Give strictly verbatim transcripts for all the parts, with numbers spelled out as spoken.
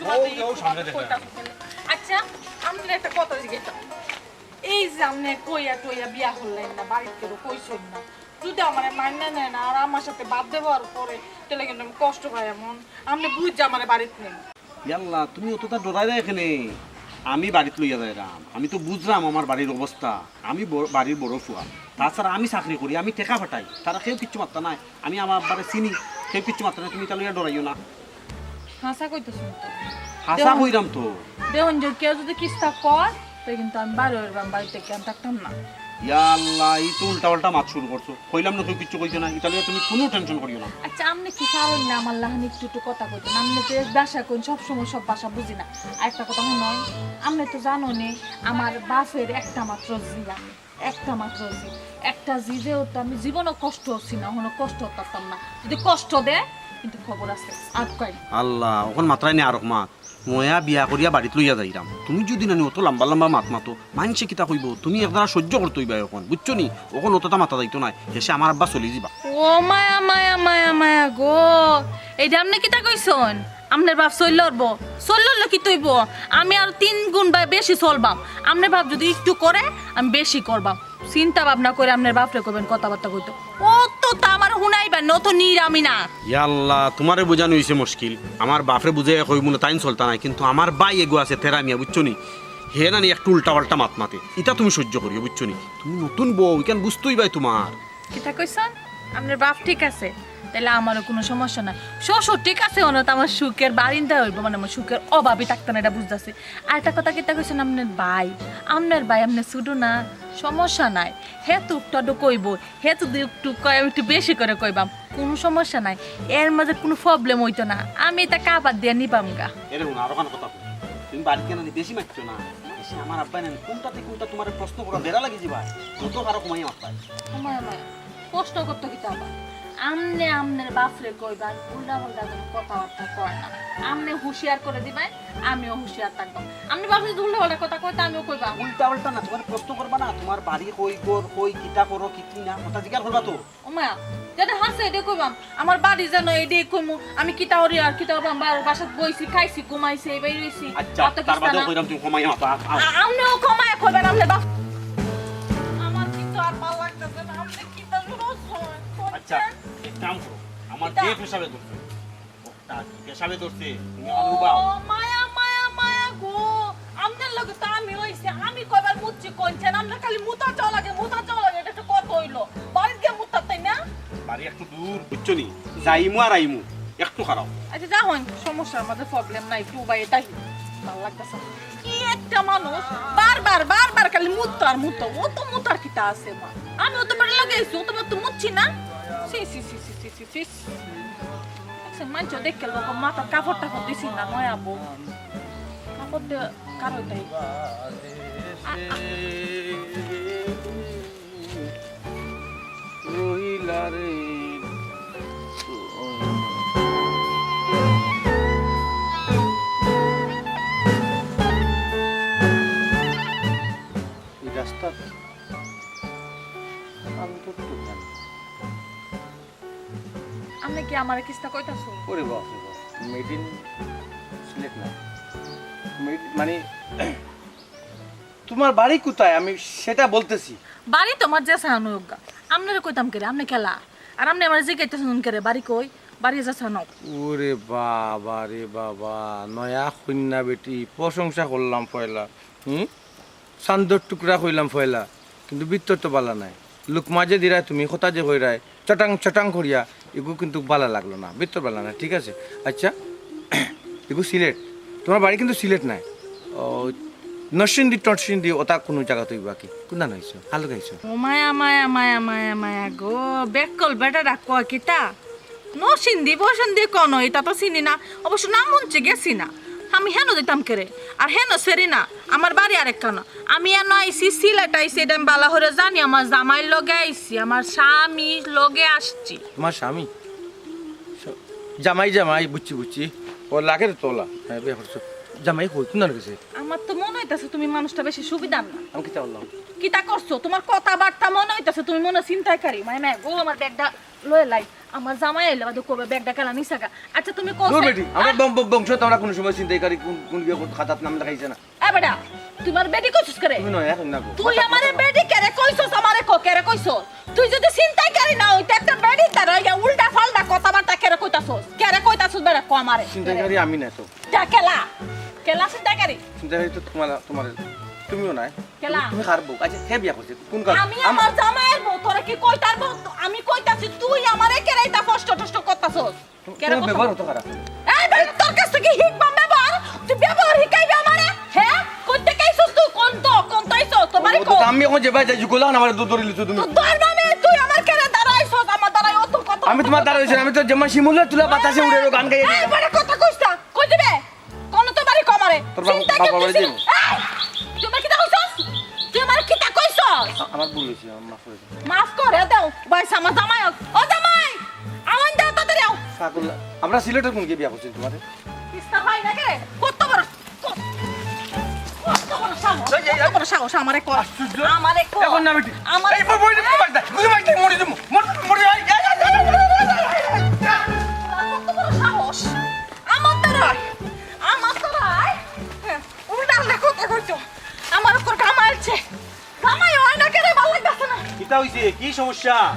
ও, ও সামনে দেখো। আচ্ছা, আমি একটা কথা জিজ্ঞেস, এই যে আপনি কইয়া টইয়া বিয়া করলেন না, বাড়িত কেউ কইছেন না, যদি আমারে মাইনা নেয় না আর আমার সাথে বাদ ব্যবহার করে, তাহলে কিন্তু আমি কষ্ট পাই। এমন আপনি বুঝ যে আমারে বাড়িত নেন। ইয়াল্লা, তুমি অতটা ডরাই দেয় এখানে। আমি বাড়িত লইয়া যাইরাম। আমি তো বুঝলাম আমার বাড়ির অবস্থা। আমি ব-, বাড়ির বড় ফুয়া। তাছাড়া আমি চাকরি করি, আমি টেকা পাঠাই। তারা কেউ কিচ্ছু মাততা নাই। আমি আমার আব্বারে চিনি, কেউ কিচ্ছু মাততা নাই। তুমি ইতা লইয়া ডরাইও না। হাছা কইতেছ তো। হাছা কইরাম তো। দেখুন যে কেউ যদি কিস্তা কর, তো কিন্তু আমি বাড়ি হইলাম, বাড়িতে কেন থাকতাম না। ইয়াল্লা, এই তো উল্টা পাল্টা মাত শুরু করছো। কইলাম না কেউ কিচ্ছু কইতো না। ইতা লইয়া তুমি কোনো টেনশন করিও না। আচ্ছা, আপনি কি পারেন না আমার লাহান একটু একটু কথা কইতেন? আপনি যে ভাষা কইন, সব সময় সব ভাষা বুঝি না। আর একটা কথা মনে হয়, আপনি তো জানো নি, আমার বাপের একটা মাত্র জি আমি, একটা মাত্র জি। একটা জি যে তো আমি জীবনও কষ্ট হচ্ছি না, কোনো কষ্ট করতাম না। যদি কষ্ট দেয়, কিন্তু খবর আছে। আর কই? আল্লাহ, ওখান মাত্রায় নেই আর মা। ময়া বিয়া করিয়া বাড়িত লইয়া যাইরাম। তুমি যদি নানি অত লম্বা লম্বা মাত মাতো, মানষে কিতা কইবো? তুমি একদারা সহ্য করতে হইবা এখন, বুঝছো নি? ওখান অতটা মাতা যাইতো নায়, হেষে আমার আব্বা চলি যিবা। ও মায়া, মায়া, মায়া, মায়া গো, এইটা আপনি কিতা কইছন? আপনার বাপ চলল অরবো, চলল অরলে কি তৈবো? আমি আর তিন গুণ বা বেশি চলবাম। আপনার বাপ যদি একটু করে, আমি বেশি করবাম। চিন্তা ভাবনা করে আপনার বাপরে কইবেন কথাবার্তা কইতো। ও তো তা আমার হুনাইবা, নত নিরামি না। ইয়াল্লা, তোমারে বুঝানো হইছে মুশকিল। আমার বাপরে বুঝাইয়া কইমু না, তাইন চলতা নাই, কিন্তু আমার ভাই এগো আছে তেরা মিয়া, বুঝছো নি? হে নানি একটু উল্টা পাল্টা মাত মাতে, ইতা তুমি সহ্য করিও, বুঝছো নি? তুমি নতুন বউ, ইখান বুঝতেই ভাই তোমার। কিতা কইছন? আপনার বাপ ঠিক আছে, তাইলে আমারও কোনো সমস্যা নাই। শ্বশুর ঠিক আছে, ওনার তো আমার সুখের বারিন্দা হইব, মানে আমার সুখের অভাবই থাকতো না, এটা বুঝতেছি। আর একটা কথা কিতা কইছন, আপনার ভাই, আপনার ভাই, আপনার ছোট না, সমস্যা নাই। হে তো একটু আধটু কইব, হে যদি একটু কয়, আমি একটু বেশি করে কইবাম, কোনো সমস্যা নাই। এর মাঝে কোনো প্রবলেম হইতো না, আমি এটা কাবার দিয়ে নিবাম গা। এরে হুনো, আরো খান কথা কই। তুমি বাড়িত কেন নি বেশি মারছো না? এসে আমার আব্বা নেন, কোনটাতে কোনটা তোমার প্রশ্ন করা বেড়া লাগি যাবা। যত পারো কমাই আমার পায়। কমাই আমার। কষ্ট করতে কিতা আবার? আমনে আমনের বাপরে কইবা, উল্টা পাল্টা কোনো কথাবার্তা কয় না। আমনে হুঁশিয়ার করে দিবা, আমিও হুঁশিয়ার থাকবো। আমনে বাপরে যদি উল্টা পাল্টা কথা কয়, তা আমিও কইবা। উল্টা পাল্টা না, তোমার প্রশ্ন করবা না, তোমার বাড়ি কই, ঘর কই, কিতা করো, কিতা না, কথা জিজ্ঞাসা করবা তো। ও মা, যেটা হাসে এটা কইবাম। আমার বাড়ি জানো, এটাই কইমু। আমি কিতা করি আর কিতা করবাম, বা-, বাসাত বইছি, খাইছি, ঘুমাইছি, এই বাইরে রইছি। আচ্ছা, আর তো তার কিছু বাদেও না। কইরাম তুমি কমাই আমার পা, আ-, আ-, আপনিও কমাই কইবেন, আপনি বাপ। আমার কিন্তু আর ভালো লাগতেছে না, আপনি কিতা শুরু করছেন? আচ্ছা, এক কাম করো, আমার কিতা? যে পেশাবে ধরছে, ও, তার পেশাবে ধরছে, তুমি আমার উবাও। ও, মায়া, মায়া, মায়া গো, আপনার লগে তো আমি হইছে, আমি কয়বার মুচ্ছি কইছেন, আপনার খালি মুতা চাওয়া লাগে, মুতা চাওয়া লাগে, এটা একটা কথা হইলো? বাড়িত গিয়ে মুতা তাই না? বাড়ি একটু দূর, বুঝছো নি? যাইমু আর আইমু, একটু খারাপ। আচ্ছা, যা হইন, সমস্যার মধ্যে প্রবলেম নাই, একটু উবাই তাই। ভালো লাগতেছে না। কি একটা মানুষ, বারবার, বারবার খালি মুত্ত আর মুত্ত। ও তো মুতার কিতা আছে, মা? আমি ও তো বাড়ি লাগাইছি, ও তো তো মুচ্ছি না। সি, সি, সি। আচ্ছা, মানছো দেখে লোক মাথার কাপড় টাপড় দিছি না, নয়া বউ। কাপড় দিয়ে কারো তাই। আ, আ। রইলা রে। এই রাস্তা আমি তো একটু জানি। আপনি কি আমারে কিস্তা কইতাছো? ওরে বাপ রে বাপ, মেড ইন সিলেট না। মেড, মানে, তোমার বাড়ি কোথায়? আমি সেটা বলতেছি। বাড়ি তোমার যে সাহানো হোক গা। আপনারে কইতাম কেরে, আপনি খেলা। আর আপনি আমার জিজ্ঞাসা করে, বাড়ি কই? বাড়ি যে সাহানো। ওরে বাবা রে বাবা, নয়া কইন্যা বেটি, প্রশংসা করলাম পয়লা। হুম? চান্দর টুকরা কইলাম পয়লা, কিন্তু ভিতর তো বালা নাই। লুকমা যে দিরায় তুমি, কথা যে কইরায়, চটাং চটাং করিয়া, এগু কিন্তু বালা লাগলো না, ভিতর বালা না, ঠিক আছে? আচ্ছা, এগু সিলেট, তোমার বাড়ি কিন্তু সিলেট নাই। ও, নরসিংদী টরসিংদী ওটা কোনো জাগাত অইবা কি? কোনদান আইছো? কার লগে আইছো? ও মায়া, মায়া, মায়া, মায়া, মায়া গো, বেকল বেটা ডাক কিতা? নরসিংদী, বসিন্দি কোন, এটা তো চিনি না। অবশ্য নাম হুনছি, গেছি না। আমি হেনো দিতাম কেরে? আর হেনো সেরি না। আমার বাড়ি আরেক কানো। আমি এনো আইছি, সিলেট আইছি, এটা আমি বালা হরে জানি। আমার জামাইর লগে আইছি, আমার স্বামীর লগে আসছি। তোমার স্বামী? স-, জামাই, জামাই, বুঝছি, বুঝছি। ও লাগে তো তোলা। হ্যাঁ, বিয়ে করছো। জামাই কই, কোন গেছে? আমার তো মনে হইতাছে তুমি মানুষটা বেশি সুবিধার না। আমি কিতা বললাম? কিতা করছো? তোমার কথাবার্তা মনে হইতাছে তুমি মনে হয় ছিনতাইকারী। মানে, গো, আমার ব্যাগটা লয়ে লাই। আমার জামাই আইলে বাদে কইবে ব্যাগটা কেলা নিছাগা। আচ্ছা, তুমি কও দূর সে- বেটি, আমরা বং-, বং-, বংশ তো আমরা কোনো সময় ছিনতাইকারী কোন, কোন গিয়ে খাতাত নাম লেখাইছে না। এ বেটা, তুই আমার বেটি কইছস কেরে? তুমি নয়, এখন না গো। তুই আমারে বেটি কেরে কইছস? আমারে ক, কেরে কইছস? তুই যদি ছিনতাইকারী না হইতে একটা বেটি তার আগে উল্টা ফাল্টা কথাবার্তা কেরে কইতাছস? কেরে কইতাছস বেটা, ক আমারে। ছিনতাইকারী আমি না তো। তা কেলা? কেলা ছিনতাইকারী? ছিনতাইকারী তো তোমার, তোমার, তুমিও নাই। কেলা? তুমি কার বউ? আচ্ছা, হে বিয়া করছে। কোন কার? আমি আম- আমার জামাইয়ের বউ, তোরা কি কইতার বউ? আমি কইতাছি, তুই আমারে কেরাইতা ফষ্ট টষ্ট করতাছস। কেন তোমার কথা ব্যবহার বল? অত খারাপ। এই বেটা, তোর কাছ থেকে হিকবা ব্যবহার? তুই ব্যবহার হিকাইবে আমারে? হ্যাঁ? কইতে কাইছস তুই? কোন তো? কোন তো আইছস? তোর বাড়ি ও তো কো? আমি এখন যে ভাই যাই, জুকোলা আমার দুধ ধরে লিছো তুমি। তো দর মানে তুই আমার কেন দাঁড়াইছস? আমার দাঁড়াই অত কথা। আমি তোমার দাঁড়াই হইছি, আমি তো যেমন শিমুলের তুলা বাতাসে উড়ে গান গাইয়ে এই বেটা, কথা কইস না। কই দিবে? কোন তো বাড়ি কো আমারে? তোর বাবা, চিন্তা বাবা বাড়ি করতেছি। দিবো। এই! তুই আমারে কিতা কইছস? তুই আমারে কিতা কইছস? আ-, আমার ভুল হইছে, আমার মাফ করে দাও। মাফ করে দাও। ভাই, আমার জামাই হোক। ও জামাই! আমার দাও তাড়াতাড়ি আও। ফাকুল্লা, আমরা সিলেটের কোন গিয়ে বিয়া করছি তোমারে? কিস্তা হয় না কে? কত বড়, কত, কত বড় সাহস? এই, এই, এই। কত বড় সাহস আমারে কর? আশ্চর্য। আমারে কর। এখন না বেটি। আমারে এই, বই, বই, বই, বই, বই, মরে যাবো। মরে, মরে, এই, এই, এই, এই, এই, এই, এই, এই। কত বড় সাহস? আমার দ্বারাই, আমার দ্বারাই। হ্যাঁ, উল্টা উল্টা কথা কইছো। আমার উপর কামাইছে। কামাই হয় না কেন? ভালো লাগতেছে না। কিতা হইছে? কি সমস্যা?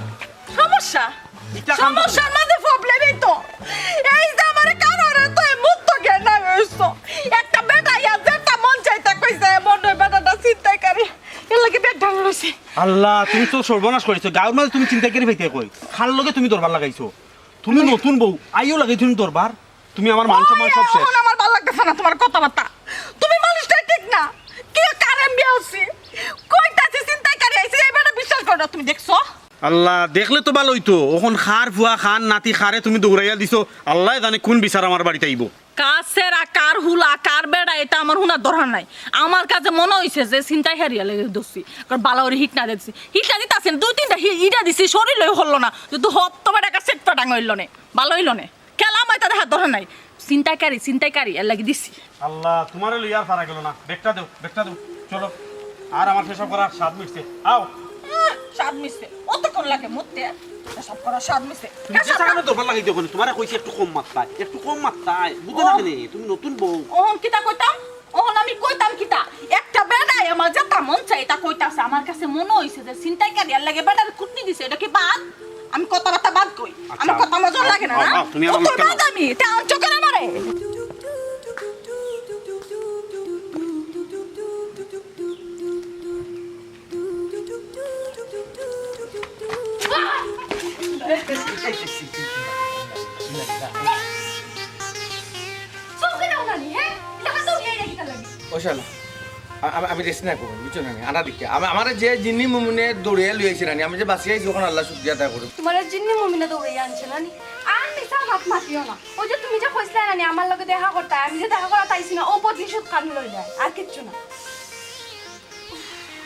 সমস্যা? ইটা কাম সমস্যার মাঝে প্রবলেমই তো। এই যে আমার কারণে তো এই মুক্ত জ্ঞান না হইছো। একটা বেটা ইয়া যেটা মন চাইতা কইছে, মন ওই বেটাটা ছিনতাইকারী। এর লাগি ব্যাগ ঢালা রইছে। আল্লাহ, তুমি তো সর্বনাশ করেছো। গাঁওর মাঝে তুমি ছিনতাইকারী পাইতে কই? কার লগে তুমি দরবার লাগাইছো? তুমি নতুন বউ, আইও লাগে তুমি দরবার। তুমি আমার মান সম্মান সব শেষ। এখন আমার ভালো লাগতেছে না তোমার কথাবার্তা। তুমি মানুষটা ঠিক না। কি কারে বিয়া হইছি? কইতাছি ছিনতাইকারী আইছে, এই বেটা বিশ্বাস করো না। তুমি দেখছো? আল্লাহ, দেখলে তো ভালোই তো। এখন কার ফুয়া, কার নাতি, কারে তুমি দৌড়াইয়া দিছো। আল্লাহ জানে কোন বিচার আমার বাড়িত আইবো। কার ছেড়া, কার হুলা, কার বেটা, এটা আমার হুনার দরকার নাই। আমার কাছে মনে হইছে যে ছিনতাইকারী এর লাগি ধরছি। কারণ বালা ওরে হিট না দিছি। হিট না দিতাছেন, দুই তিনটা হি-, ইটা দিছি, শরীর লই হলো না। যদি হত বেটা কাছে পেটাং হইল নে, ভালো হইল নে। খেলা আমার তাদের হাত ধরে নাই। ছিনতাইকারী, ছিনতাইকারী, এর লাগি দিছি। আল্লাহ, তোমারে লইয়া আর পারা গেল না। ব্যাগটা দেও, ব্যাগটা দেও। চলো। আর আমার পেশাব করার স্বাদ মিটছে। আও। আহ, স্বাদ মিটছে। অতক্ষণ লাগে মরতে? পেশাব করার স্বাদ মিটছে। তুমি যে পেশাব সামনে দরবার লাগাই দিও কেন? তোমারে কইছি একটু কম মাত্রায়, একটু কম মাত্রায়। বুঝো না ও। কেনে? তুমি নতুন বউ। অহন কিতা কইতাম? অহন আমি কইতাম কিতা? একটা বেটায় আমার যেটা মন চায় এটা কইতাছে। আমার কাছে মনে হইছে যে ছিনতাইকারী এর লাগে বেটারে কুটনি দিছে। এটা কি বাদ? আমি কথাবার্তা বাদ কই। আচ্ছা, আমার কথা মজা লাগে না, আও, না? আও, তুমি আমার ও তোর মুখে বাদ আমি, এটা আনছো কেন আমারে? চোখে দাও না নি, হ্যাঁ? এটা তো উঠে নাকি তার লাগে? ও শালা, আ-, আমি, আমি রেস্ট না করবো, বুঝছো না? আমি আনা দিকে। আমা-, আমারে যে জিন্নি মুমিনে দৌড়ে লই আইছে রানি, আমি যে বাঁচিয়ে আইছি, ওখানে আল্লাহ শুক্রিয়া আদায় করুন। তোমার জিন্নি মুমিনে দৌড়ে আনছে না নি? আর মিছা মাত মাতিও না। ওই যে তুমি যে কইছিলা না নি, আমার লগে দেখা করতে, আমি যে দেখা করাত আইছি না, ও প্রতিশোধ কান লই যায়, আর কিচ্ছু না।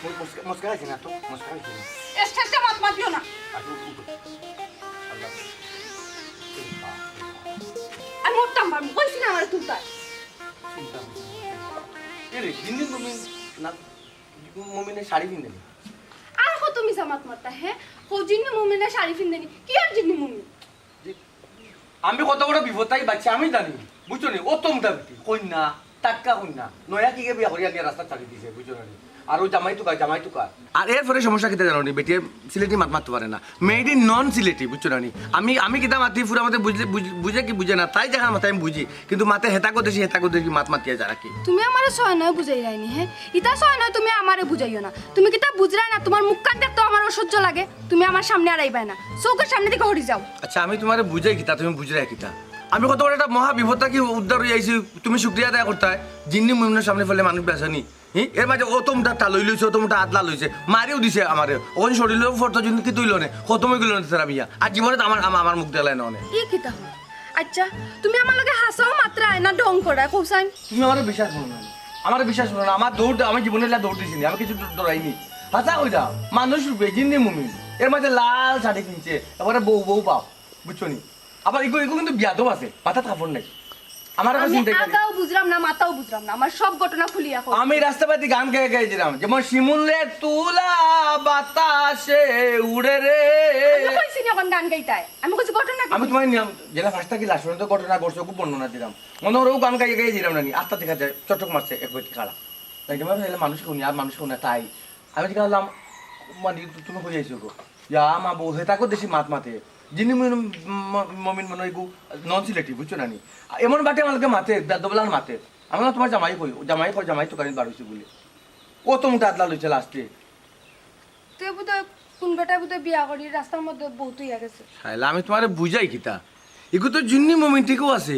মু-, মুস্কা-, মুস্কা আইছে না তো, মুস্কা আইছে না। এক্সট্রা মাত মাতিও না। আচ্ছা, উঠো। আল্লাহ। আমি উঠতাম পারবো, কইছি না আমার তুলতায়। চিন্তা করো না। এ রে, জিন্নি মুমিন না, মুমিনে শাড়ি পিনদেনি। আর কত মিছা মাত মাততা, হ্যাঁ? কও জিন্নি মুমিনে শাড়ি পিনদেনি। কি আর জিন্নি মুমিন? আমি কত বড় বিপদ তাই বাচ্চা আমি জানি, বুঝছো নি? ও তো মোটামুটি কইন্যা, টাক্কা কইন্যা, নয়া কিগে বিয়া করিয়া নিয়া রাস্তাত ছাড়ি দিছে, বুঝছো না নি? আর ও জামাই তুকা, জামাই তুকা। আর এরপরে সমস্যা কিতা জানো নি? বেটিয়ে সিলেটি মাত মাততে পারে না, মেড ইন নন সিলেটি, বুঝছো না নি? আমি, আমি কিতা মাতি পুরা মাতে বুঝলে, বুঝ-, বুঝে কি বুঝে না, তাই যেখান মাতে আমি বুঝি, কিন্তু মাতে হেতা কো দেশি, হেতা কো দেশি মাত মাতিয়া যারা কি। তুমি আমারে ছয় নয় বুঝাইরায় নি, হ্যাঁ? ইতা ছয় নয় তুমি আমারে বুঝাইও না। তুমি কিতা বুঝরায় না, তোমার মুখখান দেখতেও আমার অসহ্য লাগে। তুমি আমার সামনে আর আইবায় না, চোখের সামনে থেকে হরি যাও। আচ্ছা, আমি তোমারে বুঝাই কিতা, তুমি বুঝরায় কিতা? আমি কত বড় একটা মহা বিপদ থাকি উদ্ধার হইয়া আইছি, তুমি শুক্রিয়া আদায় করতায়। জিন্নি মুমিনের সামনে ফেলে মানুষ বেসানি। হি? এর মাঝে অত মোটা টাল লইছে, অত মোটা আদলা লইছে, মারিও দিছে আমারে। ওখানে শরীরেও ফটো যদি কি তুইল নে, খতম হয়ে গেল না তারা মিয়া। আর জীবনে তো আমার, আমার, আমার মুখ দেখলাই না অনে। ই কিতা হয়? আচ্ছা, তুমি আমার লগে হাসাও মাত্রায় না ঢং করায়, কও চাইন? তুমি আমারে বিশ্বাস করো না। আমারে বিশ্বাস করো না। আমার দৌড়, আমি জীবনে এলা দৌড় দিছি নি। আমি কিছু দৌ-, দৌড়াইনি। হাসা কইরা, মানুষ রূপে, জিন্নি মুমিন। এর মাঝে লাল শাড়ি কিনছে, এবারে বউ, বউ পাও। বুঝছো নি? আবার এগু, এগু কিন্তু বিয়াদব আছে, মাথাত কাপড় নাই। আমার এখন আমি চিন্তা করি। আগাও বুঝলাম না, মাথাও বুঝলাম না, আমার সব ঘটনা খুলিয়া কও। আমি রাস্তাবাদি গান গাই গাই দিলাম, যেমন শিমুলের তুলা বাতাসে উড়ে রে। আমি কইছি নি এখন গান গাইতায়, আমি কইছি ঘটনা কি আমি কইছি? তোমার নিয়ম যেটা ফার্স্ট থাকি লাস্ট পর্যন্ত ঘটনা ঘটছে খুব বর্ণনা দিলাম। মনে হয় ও গান গাই গাই দিলাম না নি, আত্মা দেখা যায় চটক মারছে এক ব্যক্তি খারাপ। তাই তোমার হলে মানুষ কোনি আর মানুষ কোনা তাই। আমি ঠিক আলাম, মানে, তু-, তুমি কই আইছো গো? ইয়া, মা বউ, হে তাকো দেশি মাত মাতে। জিন্নি মমিন, ম-, মমিন মনে হয় গো, নন সিলেটি, বুঝছো না নি? এমন বাটে আমাকে মাতে, বেদবলার মাতে। আমি বললাম, "তোমার জামাই কই?" "জামাই কই, জামাই তো কারিন বার হইছে বলে।" ও তো মোটা আদলা লইছে লাস্টে। তুই বোধহয় কোন বেটায় বোধহয় বিয়া করি রাস্তার মধ্যে বউ তুই গেছে। শাইলা, আমি তোমারে বুঝাই কিতা? ইগু তো জিন্নি মমিন ঠিকও আছে।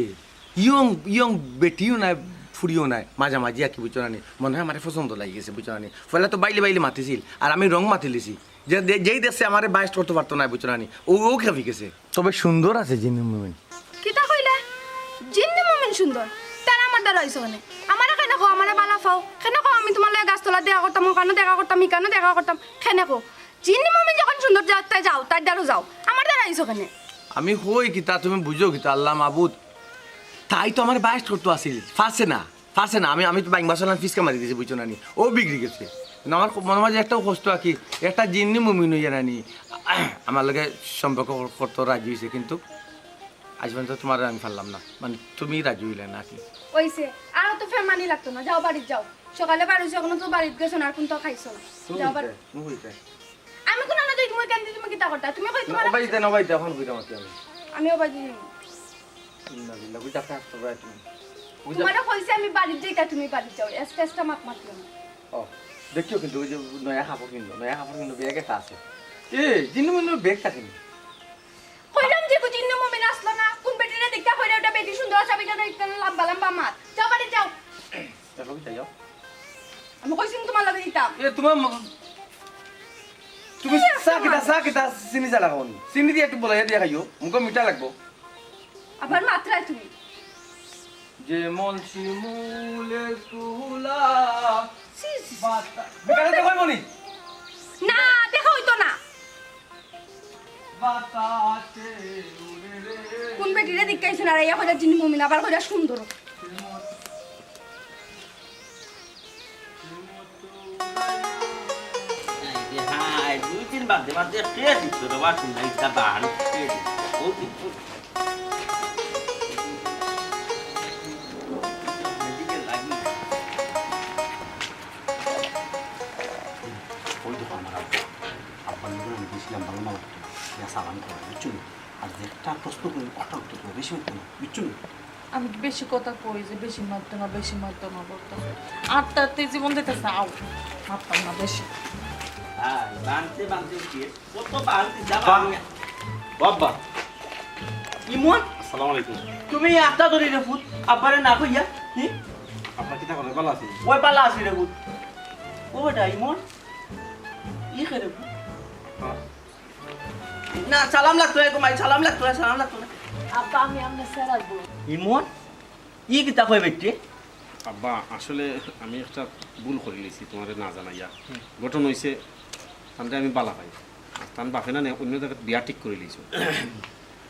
ইয়ং, ইয়ং বেটিও নাই, ফুড়িও নাই, মাঝামাঝি আর কি, বুঝছো না নি? মনে হয় আমার পছন্দ লাগি গেছে, বুঝছো না নি? পয়লা তো বাইলে বাইলে মাতিছিল, আর আমি রং মাতিলিছি। যে, যে, যেই দেখছে আমারে বাইশ করতে পারতো না, বুঝছো না নি? ও, ও খেপি গেছে। তবে সুন্দর আছে জিন্নি মমিন। কিতা কইলে? জিন্নি মমিন সুন্দর? তার আমার দ্বারা হইছে কেনে? আমারে কেনে কও, আমারে বালা পাও? কেনে কও আমি তোমার লগে গাছতলা দেখা করতাম, ওখানে দেখা করতাম, ইখানে দেখা করতাম? কেনে কও? জিন্নি মমিন যখন সুন্দর, যা-, তাই যাও, তার দ্বারা যাও। আমার দ্বারা হইছে কেনে? আমি কই কিতা, তুমি বুঝো কিতা, আল্লাহ মাবুদ। তাই তো আমার বাইশ করতে আছিল, পারছে না, পারছে না। আমি, আমি তো বাইং বাসলাম, ফিসকা মারি দিছি, বুঝছো না নি? ও বিগড়ি গেছে। না, আমার খুব মনে মাঝে একটাও কষ্ট আর কি, একটা জিন্নি মমিন হইয়া নানি আমার লগে সম্পর্ক কর-, করতে রাজি হইছে, কিন্তু আজ পর্যন্ত তোমার আমি পারলাম না, মানে তুমি রাজি হইলে না আর কি। ওইছে, আর তো ফেমানি লাগতো না, যাও বাড়িত যাও। সকালে বার হইছো, এখনো তো বাড়িত গেছো না, আর কোন তো খাইছো না। তুমি যাও কইতে, বাড়ি। তুমি কইতে। আমি কোন না দেখি, তুমি কেন তুমি কিতা করতা? তুমি কই না, তোমার ওবাইতে, না, ওবাইতে, এখন কইতাম আর কি আমি। আমি ওবাইতে যাইমু। ইন্না লিল্লাহ, বুঝা থাকতো ভাই তুমি। বুঝা তোমারে কইছি আমি বাড়িত যাইতা, তুমি বাড়িত যাও। এক্সট্রা এক্সট্রা মাত মাতিও না। ও, দেখিও কিন্তু ওই যে নয়া কাপড় কিনলো, নয়া কাপড় কিনলো, ব্যাগ একটা আছে। এ, জিন্নু মিন্নু ব্যাগ থাকে নি? কইলাম যে গো জিন্নু মমিন আসলো না, কোন বেটিরে দেখা কইরা ওটা বেটি সুন্দর আছে, আমি জানি একটা লম্বা লম্বা মাত। যাও বাড়িত যাও। দেখো কি চাইও? আমি কইছি তোমার লগে দিতাম। এ, তোমার ম-, তুমি এই চা একটা কিতা, মানুষ। চা কিতা চিনি জ্বালা খাওনি? চিনি দিয়ে একটু বলাইয়া দিয়ে খাইও, মুখে মিঠা লাগবো। আবার মাত্রায় তুমি। যেমন শিমুলের তুলা ছি, ছি, ছি। বাতা-, বিকালে তো কইবো নি? না, দেখা হইতো না। বাতাসে উড়ে রে। কোন বেটিরে দেখাইছো না রে? ইয়া কইরা জিন্নি মমিন, আবার কইরা সুন্দর। এই যে হায়, দুই দিন বাদে বাদে কে দিচ্ছে রে বা শুনলে ইচ্ছা বাহান কে দিচ্ছে? ও দিচ্ছে। এদিকে লাগি। ওই দেখো আমার আব্বা। আব্বার লগে আমি গেছিলাম ভালো মাল করতে। ইয়া সালাম করে, বুঝছো নি? আর যে একটা প্রশ্ন করি, ওটা উত্তর দেবো, বেশি উত্তর না, বুঝছো নি? আমি কি বেশি কথা কই যে বেশি মারতো না, বেশি মারতো না বলতো? আটতে আটতে জীবন দিতে চাও, মারতাম না বেশি। হ্যাঁ, বানতে বানতে উঠিয়ে কত বান দিতা বান। বাবা। ইমন? আসসালামু আলাইকুম। তুমি আটটা ধরি রে ফুত, আব্বারে না কইয়া, হি? আব্বা কিতা করে, ভালা আছেন? ওই ভালা আছি রে ফুত। ও বেটা, ইমন? ই কে রে ফুত? হ্যাঁ। না, সালাম লাগতো না, গো মাই, সালাম লাগতো না, সালাম লাগতো না। আব্বা, আমি আমনে সেরার বউ। ইমন? ই কিতা কয় বেটি? আব্বা, আসলে আমি একটা ভুল করি লিছি, তোমারে না জানাইয়া। হুম। ঘটনা হইছে, তানরে আমি বালা পাই। আর তান বাপে না নে অন্য জাগাত বিয়া ঠিক করি লিছো।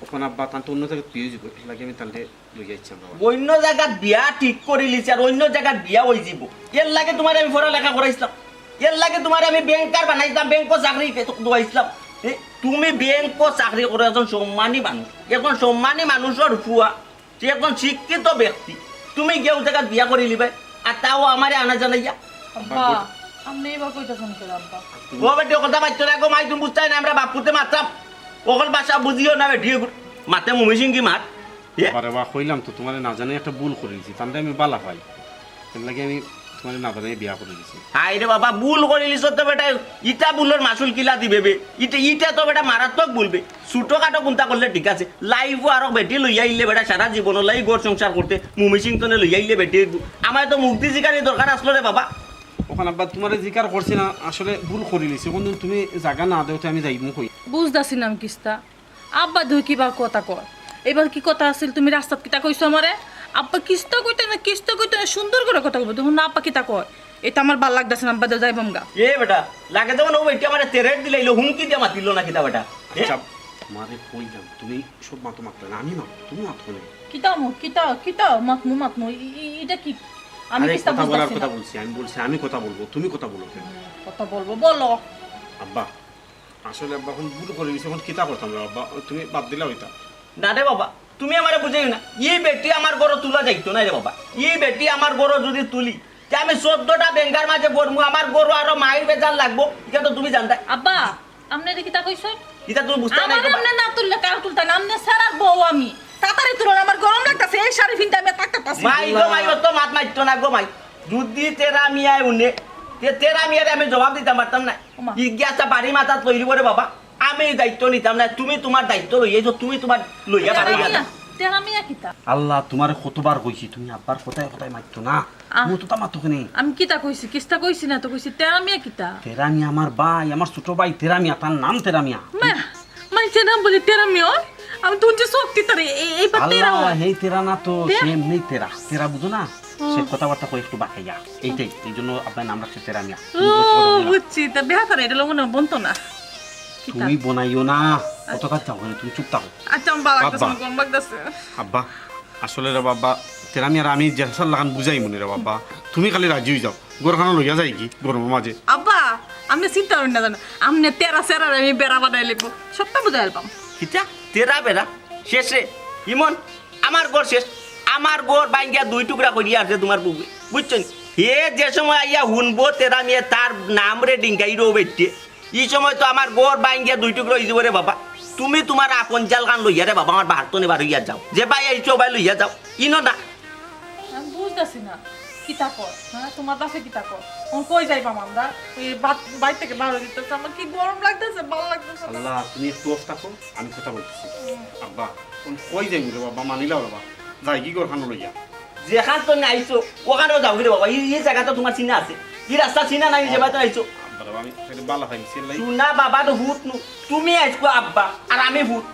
ওখানে আব্বা, তান তো অন্য জাগাত বিয়া হয়ে যাবো, এর লাগি আমি তানরে লইয়া ইচ্ছা আমরা। অন্য জাগাত বিয়া ঠিক করি লিছি আর অন্য জাগাত বিয়া হয়ে যাবো। এর লাগি তোমারে আমি পড়ালেখা করাইছিলাম। এর লাগি তোমারে আমি ব্যাংকার বানাইছিলাম, ব্যাংকো চাকরি দোয়াইছিলাম। এ, তুমি ব্যাংকো চাকরি করো, একজন সম্মানী মানুষ, একজন সম্মানী মানুষের ফুয়া, সে একজন শিক্ষিত ব্যক্তি। তুমি গিয়া ও জাগাত বিয়া করি লিবায়, আর তাও আমারে আনা জানাইয়া। আব্বা, আপনি এবার কইতেছেন কেন আব্বা? ও বেটি, ও কথা মাততো না গো মাই, তুমি বুঝতায় না, আমরা বাপ পুতে মাততাম। অকল ভাষা বুঝিও না বেটি, এগুর মাতে মুমিসিংকি মাত। এ? আরে বা, কইলাম তো তোমারে না জানাই একটা ভুল করি লিছি, তানরে আমি বালা পাই। এর লাগি আমি তোমারে না জানাই বিয়া করি লিছি। হায় রে বাবা, ভুল করি লিছো তো বেটা, ইটা ভুলর মাসুল কিলা দিবে বে? ইটা, ইটা তো বেটা মারাত্মক ভুল বে। ছোটখাটো কুন্তা করলে ঠিক আছে, লাইফও আরো বেটি লইয়া আইলে বেটা সারা জীবন লাই ঘর সংসার করতে, মুমিসিং তনে লইয়া আইলে বেটি। আমার তো মুক্তি জিকানি দরকার আসলো রে বাবা। ওখানে আব্বা তোমারে জিকার করছি না, আসলে ভুল করি লিছি। কোনদিন তুমি জাগা না দেও তো আমি যাইমু কই? বুঝতাছি না আমি কিস্তা। আব্বা দুই কিবা কথা কয়। এবার কি কথা আছিল, তুমি রাস্তাত কিতা কইছো আমারে? আব্বা কিস্তা কইতে না, কিস্তা কইতে না, সুন্দর করে কথা কইবো। দেখুন না আব্বা কিতা কয়। এটা আমার ভালা লাগতাছে না, আব্বা দে যাইবাম গা। এ বেটা, লাগে যেমন ও বেটি আমারে তেরেট দিলাইলো, হুমকি দিয়া মাতিলো না কিতা বেটা? এ? আচ্ছা, মারে কইলাম, তুমি সব মাতো মাতলে না, আমি মাতো, তুমি মাতো না। কিতা মু কিতা কিতা মাতমু মাতমু ই- ই- ইটা কি? আমি আরে, কিস্তা কথা বলার বুঝতাছি কথা না। বলছি, আমি বলছি আমি কথা বলবো, তুমি কথা বলো কেন? কথা বলবো, বলো। আব্বা, আসলে আব্বা, এখন ভুল করে গেছি, এখন কিতা করতাম রে আব্বা? তুমি বাদ দিলাও ইতা। না রে বাবা, তুমি আমারে বুঝাইও না। ই বেটি আমার ঘরো তুলা যাইতো না রে বাবা। ই বেটি আমার ঘরো যদি তুলি, তে আমি চৌদ্দটা বেঙ্গার মাঝে পড়মু, আমার ঘরো আরো মাইর বেজার লাগবো। ইটা তো তুমি জানতায়। আব্বা, আপনে এটা কিতা কইছইন? ইটা তুমি বুঝতায় না আমার রে বাবা। আপনে না তুললে কার তুলতা না? আপনে ছাড়ার বউ আমি। তাড়াতাড়ি তুলুন, আমার গরম লাগতাছে। এই শাড়ি ফিনতে আমি থাকতে পারছি না। মাই গো মাই, অত মাত মারতো না গো মাই। যদি তেরা মিয়ায় উনে, তে তেরা মিয়ারে আমি জবাব দিতাম পারতাম না। ওমা। ই গিয়া আচ্ছা বাড়ি মাথাত লইলিব রে বাবা। আমি এই দায়িত্ব নিতাম না, তুমি তুমার দায়িত্ব লইয়া আইছো, তুমি তুমার লইয়া তেরা বাড়ি মিয়া, গেলা। তেরা মিয়া কিতা? আল্লাহ, তুমারে কতবার কইছি, তুমি আব্বার কথায় কথায় মাততো না। আহ, তুমি অতটা মাতো কেনে? আমি কিতা কইছি? কিস্তা কইছি না তো কইছি, তেরা মিয়া কিতা? তেরা মিয়া আমার ভাই, আমার ছোট ভাই তেরা মিয়া, তার নাম তেরা মিয়া। মা, মাইছে নাম বলে তেরা মিয়া, ওই? আমি তো যে শক্তি তারে এই, এই বা তেরা আল্লাহ, ওই। হেই তেরা না তো, তে? সে এমনি তেরা। তেরা বুঝো না? হুম। সে কথাবার্তা কয় একটু বাঁকাইয়া। এইটাই, এই জন্য আপনার নাম রাখছে তেরা মিয়া। ও, তুমি বুঝতে পারছো না? বুঝছি, তা বেহাতারা এটা লোক না বনতো না। কিতা? তুমি বনাইও না, আচ্ছা। অতটা চাও না, তুমি চুপ থাকো। আচ্ছা, আমি বাবা আব্বা। গেছে, আমি গরম লাগতেছে। আব্বা, আসলে রে বাবা, তেরা মিয়ারে আমি যেসার লাখান বুঝাইমুনে রে বাবা, তুমি খালি রাজি অই যাও। ঘরখানো লইয়া যাইগি গরমর মাঝে। আব্বা, আপনে চিন্তা করইন না জানো, আপনে তেরা সেরারে আমি বেড়া বানাই লইব, সবটা বুঝাই আলবাম। কিতা? তেরা বেড়া? শেষে ইমন আমার ঘর শেষ, আমার ঘর ভাঙ্গিয়া দুই টুকরা করিয়া আছে তুমার বউয়ে, বুঝছো নি? হে যে সময় আইয়া হুনবো তেরা মিয়া তার নামরে ডিঙ্গাইরো বেটে, ই সময় তো আমার ঘর ভাঙ্গিয়া দুই টুকরা অই যাইবো রে বাবা। তুমি তুমার আপন জালখান লইয়া রে বাবা, আমার বাহার তনে বার অইয়া যাও, যে ভাই আইছো ভাই লইয়া যাও, ইনো না। আমি বুঝতাছি না, কিতা কর, হ্যাঁ? তুমার বাপে কিতা কর? অখন কই যাইবাম আমরা? এই বাত-, বাইর থাকি বার অই দিতে হচ্ছে। আমার কি গরম লাগতেছে, ভালো লাগতেছে না। আল্লাহ, তুমি একটু off থাকো, আমি কথা বলতেছি। হুম। আব্বা, অখন কই যাইমু রে বাবা, মানিলাও রে বাবা, যাইগি ঘরখানো লইয়া। যেখান তো নাইছো, ওখানেও যাওগি রে বাবা, ই, ই জাগা তো তুমার চিনা আছে, ই রাস্তা চিনা নাই, যে বাতো আইছো। আব্বা রে বাবা, আমি এটা বালা পাইছি, এর লাগি। শুনা বাবা তো হুত নু, তুমি আইছো আব্বা, আর আমি হুত,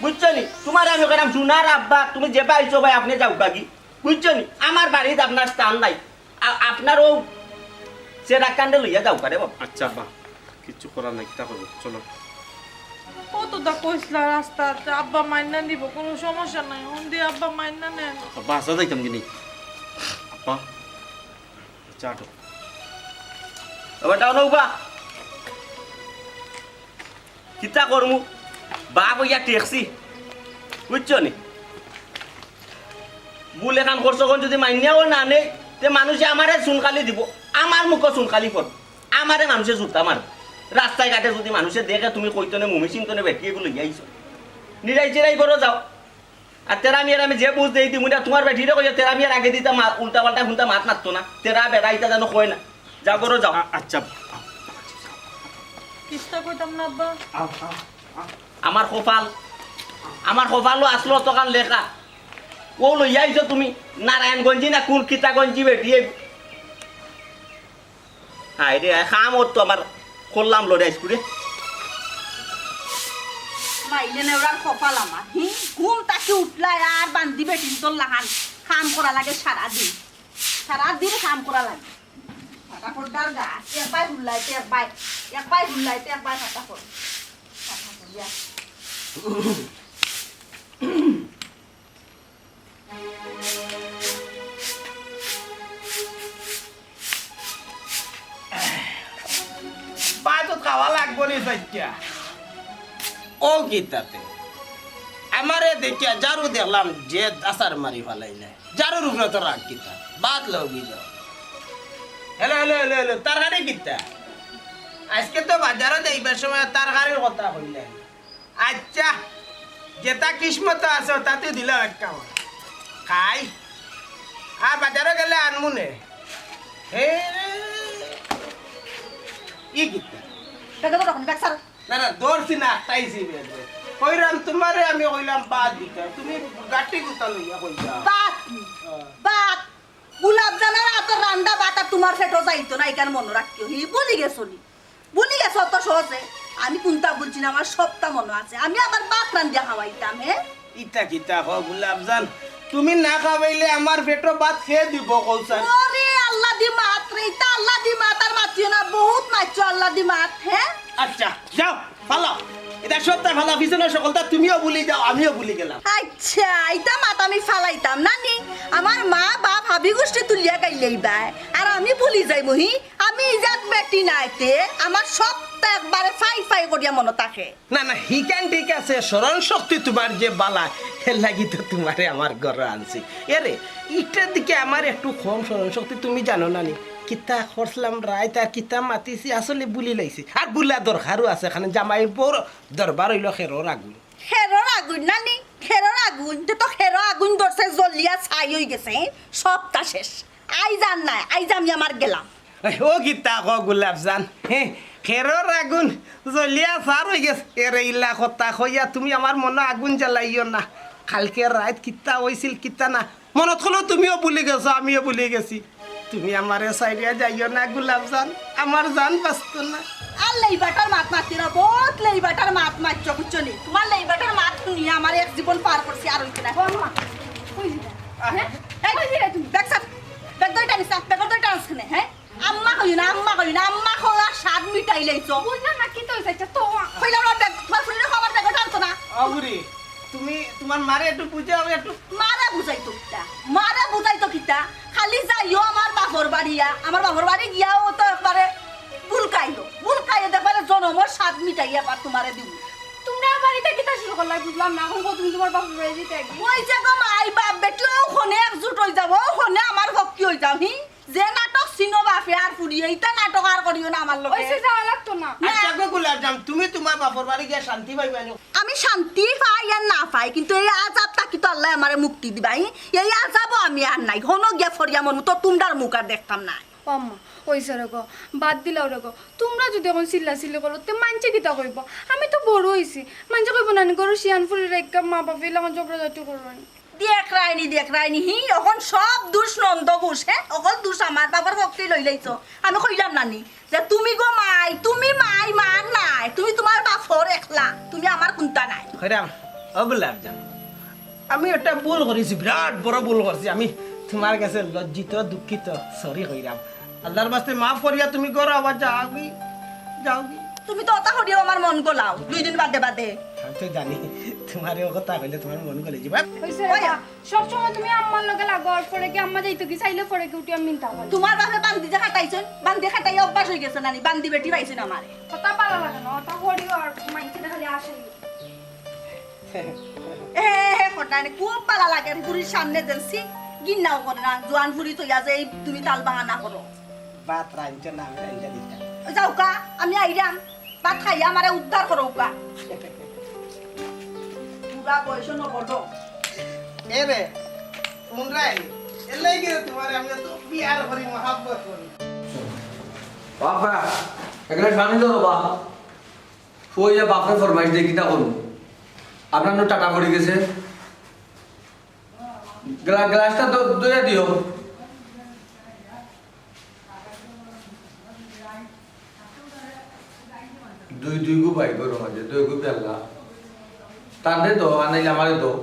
বুঝছো নি? তুমারে আমি কইরাম, শুনার আব্বা, তুমি যেবা আইছো ভাই, আপনে যাওগি। বুঝছো নি? আমার বাড়িত আপনার স্থান নাই। আ-, আপনার অউ সেরা কাণ্ডে লইয়া যাওগি রে বাবা। আচ্ছা আব্বা, কিচ্ছু করার নাই, কিতা করবো, চলো। কতটা কইছলা রাস্তাত, আব্বা মাইনা নিব, কোনো সমস্যা নাই, অন্দি আব্বা মাইনা নেন। আব্বা, আসা যাইতাম কি নি? আব্বা, আচ্ছা, আটো। বাবা, টাউন উবা। কিতা করমু? বাপ অইয়া ঠেকছি, বুঝছো নি? ভুল এখান করছো, অখন যদি মাইনাও না নেই, তে মানুষে আমারে চুনকালি দিব, আমার মুখো চুনকালি পড়ব, আমারে মানুষে জুতা মারব। রাস্তায় ঘাটে যদি মানুষে দেখে তুমি কইতো নে মুমি সিং তনে বেটি এগু লইয়া আইছো, নিরাই চিরাই করো যাও। আর তেরা মিয়ারে আমি যে বুঝ দেই দিমু না, তুমার বেটিরে কইয়া তেরা মিয়ার আগে দিতা মা-, উল্টা পাল্টা হুনতা মাত মাততো না, তেরা বেড়া ইতা যেন কয় না। যাও করো যাও। আ-, আচ্ছা। কিস্তা কইতাম না আব্বা। আও, আও, আও। আমার কপাল, আমার কপালও আসলো অতখান লেখা। অউ লইয়া আইছো তুমি নারায়ণগঞ্জি না কোন কিতাগঞ্জি বেটি এই। হায় রে, হায়, কাম অর তো আমার করলাম লড়ে আইসকুরে। মাইলে নেওরার কপাল আমার, হি? ঘুম থাকি উঠলাই আর বান্দি বেটিন্তর লাখান কাম করা লাগে সারা দিন। সারা দিন কাম করা লাগে। ফাটাফট ডার গা, এক বায় হুল্লাইতে এক বায়, এক বায় হুল্লাইতে এক বায় ফাটাফট। ফাটাফট, ইয়া। ভাত তো খাওয়া লাগবো নি চাইচ্চা। ও কিতাতে? আমারে দেখিয়া ঝাড়ু দেখলাম যে আছাড় মারি ফালাইলে। ঝাড়ুর উপরে তো রাগ কিতা? ভাত লও গি যাও। হ্যালো, হ্যালো, হ্যালো, হ্যালো, তরকারি কিতা? আইজকে তো বাজারো যাইবার সময় তরকারির কথা কইলে। আইচ্ছা, যেটা কিসমতো আছে, ওটাতে দিলাম একটা আমার। খাই। আর বাজারো গেলে আনমু নে। হে রে। ই কিতা? দাদা, বলো, এখন ব্যাগ ছাড়ো। না, না, ধরছি না, আটকাইছি ব্যাগ। কইরাম তুমারে, আমি কইলাম বাদ দিতে। তুমি গাটি গুতা লইয়া কইলা। বাদ নি? হ্যাঁ। বাদ। গোলাপজানর আতর রান্দা ভাত আর তুমার পেটো যাইতো না, ইখান মনো রাখিও। হি, ভুলি গেছো নি? ভুলি গেছো অত সহজে? আমি কুন্তা ভুলছি না, আমার সবটা মনো আছে। আমি আবার ভাত রান্দিয়া খাওয়াইতাম, হে? ইতা কিতা কও গোলাপজান? তুমি না খাওয়াইলে আমার পেটো ভাত কে দিবো কও চাইন? ওরে আল্লাদি মাত রে, ইতা আল্লাদি মাত আর মাতিও না, বহুত মাতছো আল্লাদি মাত, হে? আইচ্ছা, যাও, ফালাও। এক সপ্তাহ ফালা পিছনে সকলতা তুমিও ভুলি যাও, আমিও ভুলি গেলাম। আচ্ছা, ইতা মাত আমি ফালাইতাম না নি। আমার মা বাপ হাবি গোষ্ঠী তুলিয়া গাইলেই বায়, আর আমি ভুলি যাইমু হি। আমি ইজাত বেটি নাইতে আমার সবতা একবারে ফাই ফাই করিয়া মনো থাকে। না, না, হিখান ঠিক আছে, স্মরণ শক্তি তুমার যে বালা, এর লাগি তো তুমারে আমার ঘরো আনছি। এরে, ইটার দিকে আমার একটু কম স্মরণ শক্তি, তুমি জানো না নি? কিতা করছলাম রাইত আর কিতা মাতিছি, আসলে ভুলি লাইছি। আর ভুলা দরকারও আছে, কারণ জামাইর বউর দরবার অইলো খেরর আগুন। খেরর আগুন না নি? খেরর আগুন, তে তো খেরর আগুন ধরছে, জ্বলিয়া ছাই অইগেছে, সবতা শেষ। আইজ আর নায়, আইজ আমি আমার গেলাম। এই, ও কিতা কও গোলাপজান, হে, খেরর আগুন জ্বলিয়া ছাই অইগেছে। এরে ইলা কথা কইয়া তুমি আমার মনো আগুন জ্বালাইও না। কালকে রাইত কিতা অইছিল কিতা না, মনো করো তুমিও ভুলি গেছো, আমিও ভুলি গেছি। তুমি আমারে ছাড়িয়া যাইও না গোলাপজান, আমার জান বাঁচতো না। আর লেইবাটার মাত মাতিরা, বউত লেইবাটার মাত মাতছো, বুঝছো নি? তুমার লেইবাটার মাত হুনিয়া আমার এক জীবন পার করছি, আর অইছে না। ও মা, কই দিলা? হ্যাঁ? এই, কই দিলা তুমি? ব্যাগ ছাড়, ব্যাগ দইটা নিস না, ব্যাগ দইটা আনছ কেনে, হ্যাঁ? আম্মা কইও না, আম্মা কইও না, আম্মা কওয়ার স্বাদ মিটাই লাইছো। বুঝলাম না, কিতা অইছে, আচ্ছা, তো কইলাম না, ব্যাগ, তুমার ফুরির খবর দেখো, জানতো না। ও বুড়ি, তুমি তুমার মারে একটু বুঝাও, একটু। মারে বুঝাইতো কিতা? মারে বুঝাইতো কিতা? খালি যাইও আমার বাপর বাড়িয়া, আমার বাপর বাড়ি গিয়াও তো একবারে ভুল খাইলো, ভুল খাইয়ে দেখবারে জনমর স্বাদ মিটাইয়া আবার তুমারে দিমু। তুমরা বাড়িত কিতা শুরু করলা বুঝলাম না, অখন কও তুমি তুমার বাপর বাড়ি যাইতায় গি। ওই যে গো মাই বাপ বেটি, অউ হনে একজুট অই যাও, অউ হনে আমার পক্ষে অই যাও, হি? যে নাটক চিনো বাপে আর ফুরিয়ে, ইতা নাটক আর করিও না আমার লগে। ওইসে যাওয়া লাগতো না। না। আচ্ছা গো গোলাপজান, তুমি তুমার বাপর বাড়ি গিয়া শান্তি পাইবায় নি? আমি শান্তি পাই আর না পাই, কিন্তু এই আজাব থাকি তো আল্লায় আমারে মুক্তি দিবা, ই? এই আজাবও আমি আর নাই, হনো গিয়া ফরিয়া মরমু, তো তুমরার মুখ আর দেখতাম না। ও আম্মা, ওই সে রে গো, বাদ দিলাও রে গো। তুমরা যুদি অখন চিল্লাচিল্লি করো, তে মাইনষে কিতা কইবো? আমি তো বড় অইছি, মাইনষে কইবো না নি, ঘরো শিয়ান ফুরি রাখিয়া মা বাপে ইলাখান ঝগড়াঝাটি করইন। দেখরায়নি, দেখরায়নি, হি, অখন সব দুষ নন্দ ঘোষ, হে? অকল দুষ আমার, বাপর পক্ষে লই লাইছো। আমি কইলাম না নি যে তুমি গো মাই, তুমি মাই, মা নাই, তুমি তুমার বাপর একলা, তুমি আমার কুন্তা নায়। কইরাম, ও গোলাপজান, আমি একটা ভুল করিছি, বিরাট বড় ভুল করছি। আমি তুমার গেছে লজ্জিত, দুঃখিত, sorry কইরাম। আল্লার ওয়াস্তে মাফ করিয়া তুমি ঘরো আবার যাওগি, যাওগি। তুমি তো অতা করিয়াও আমার মন গলাও দুই দিন বাদে বাদে। আমি তো জানি, তুমারে অউ কথা কইলে তুমার মন গলি যাইবো। অইছে রে ওই বা, সব সময় তুমি আম্মার লগে লাগো, আর পরে গিয়া আম্মা যাইতো গি চাইলে পরে গিয়া উঠি আমি মিনতা করি। তুমার বাপে বান্দি যে খাটাইছইন, বান্দি খাটাইয়া অভ্যাস অইগেছে না নি, বান্দি বেটি পাইছইন আমারে। কথা ভালা লাগে না, অতা করিও আর মাইনষে খালি আসে। এ, এ, এ, কটায় নি, খুব ভালা লাগে ফুরির সামনে যেন, ছি, ঘিন্নাও করে না, জোয়ান ফুরি থইয়া যে এই তুমি তাল বাহানা করো। ভাত রাইনতে না, আমি রাইনতে দিতাম। যাউক্কা, আমি আইরাম, ভাত খাইয়া আমারে উদ্ধার করউক্কা। বুড়া বয়সো নবডো। এ রে, হুনরায়, এর লাগি রে তুমারে আমি অত পিয়ার করি, মহব্বত করি। বাবা, এক গ্লাস পানি দেও বাবা। ফুয়াইয়া বাপরে ফরমাইশ দিয়া কিতা করমু? আপনার নু টাটা পড়ি গেছে। গ্লা-, গ্লাসটা ধ-, ধইয়া দিও। দুই, দুইগু ভাই ঘরো মাঝে, দুইগু পেয়ালা। তানরে দেও, আর নাইলে আমারে দেও।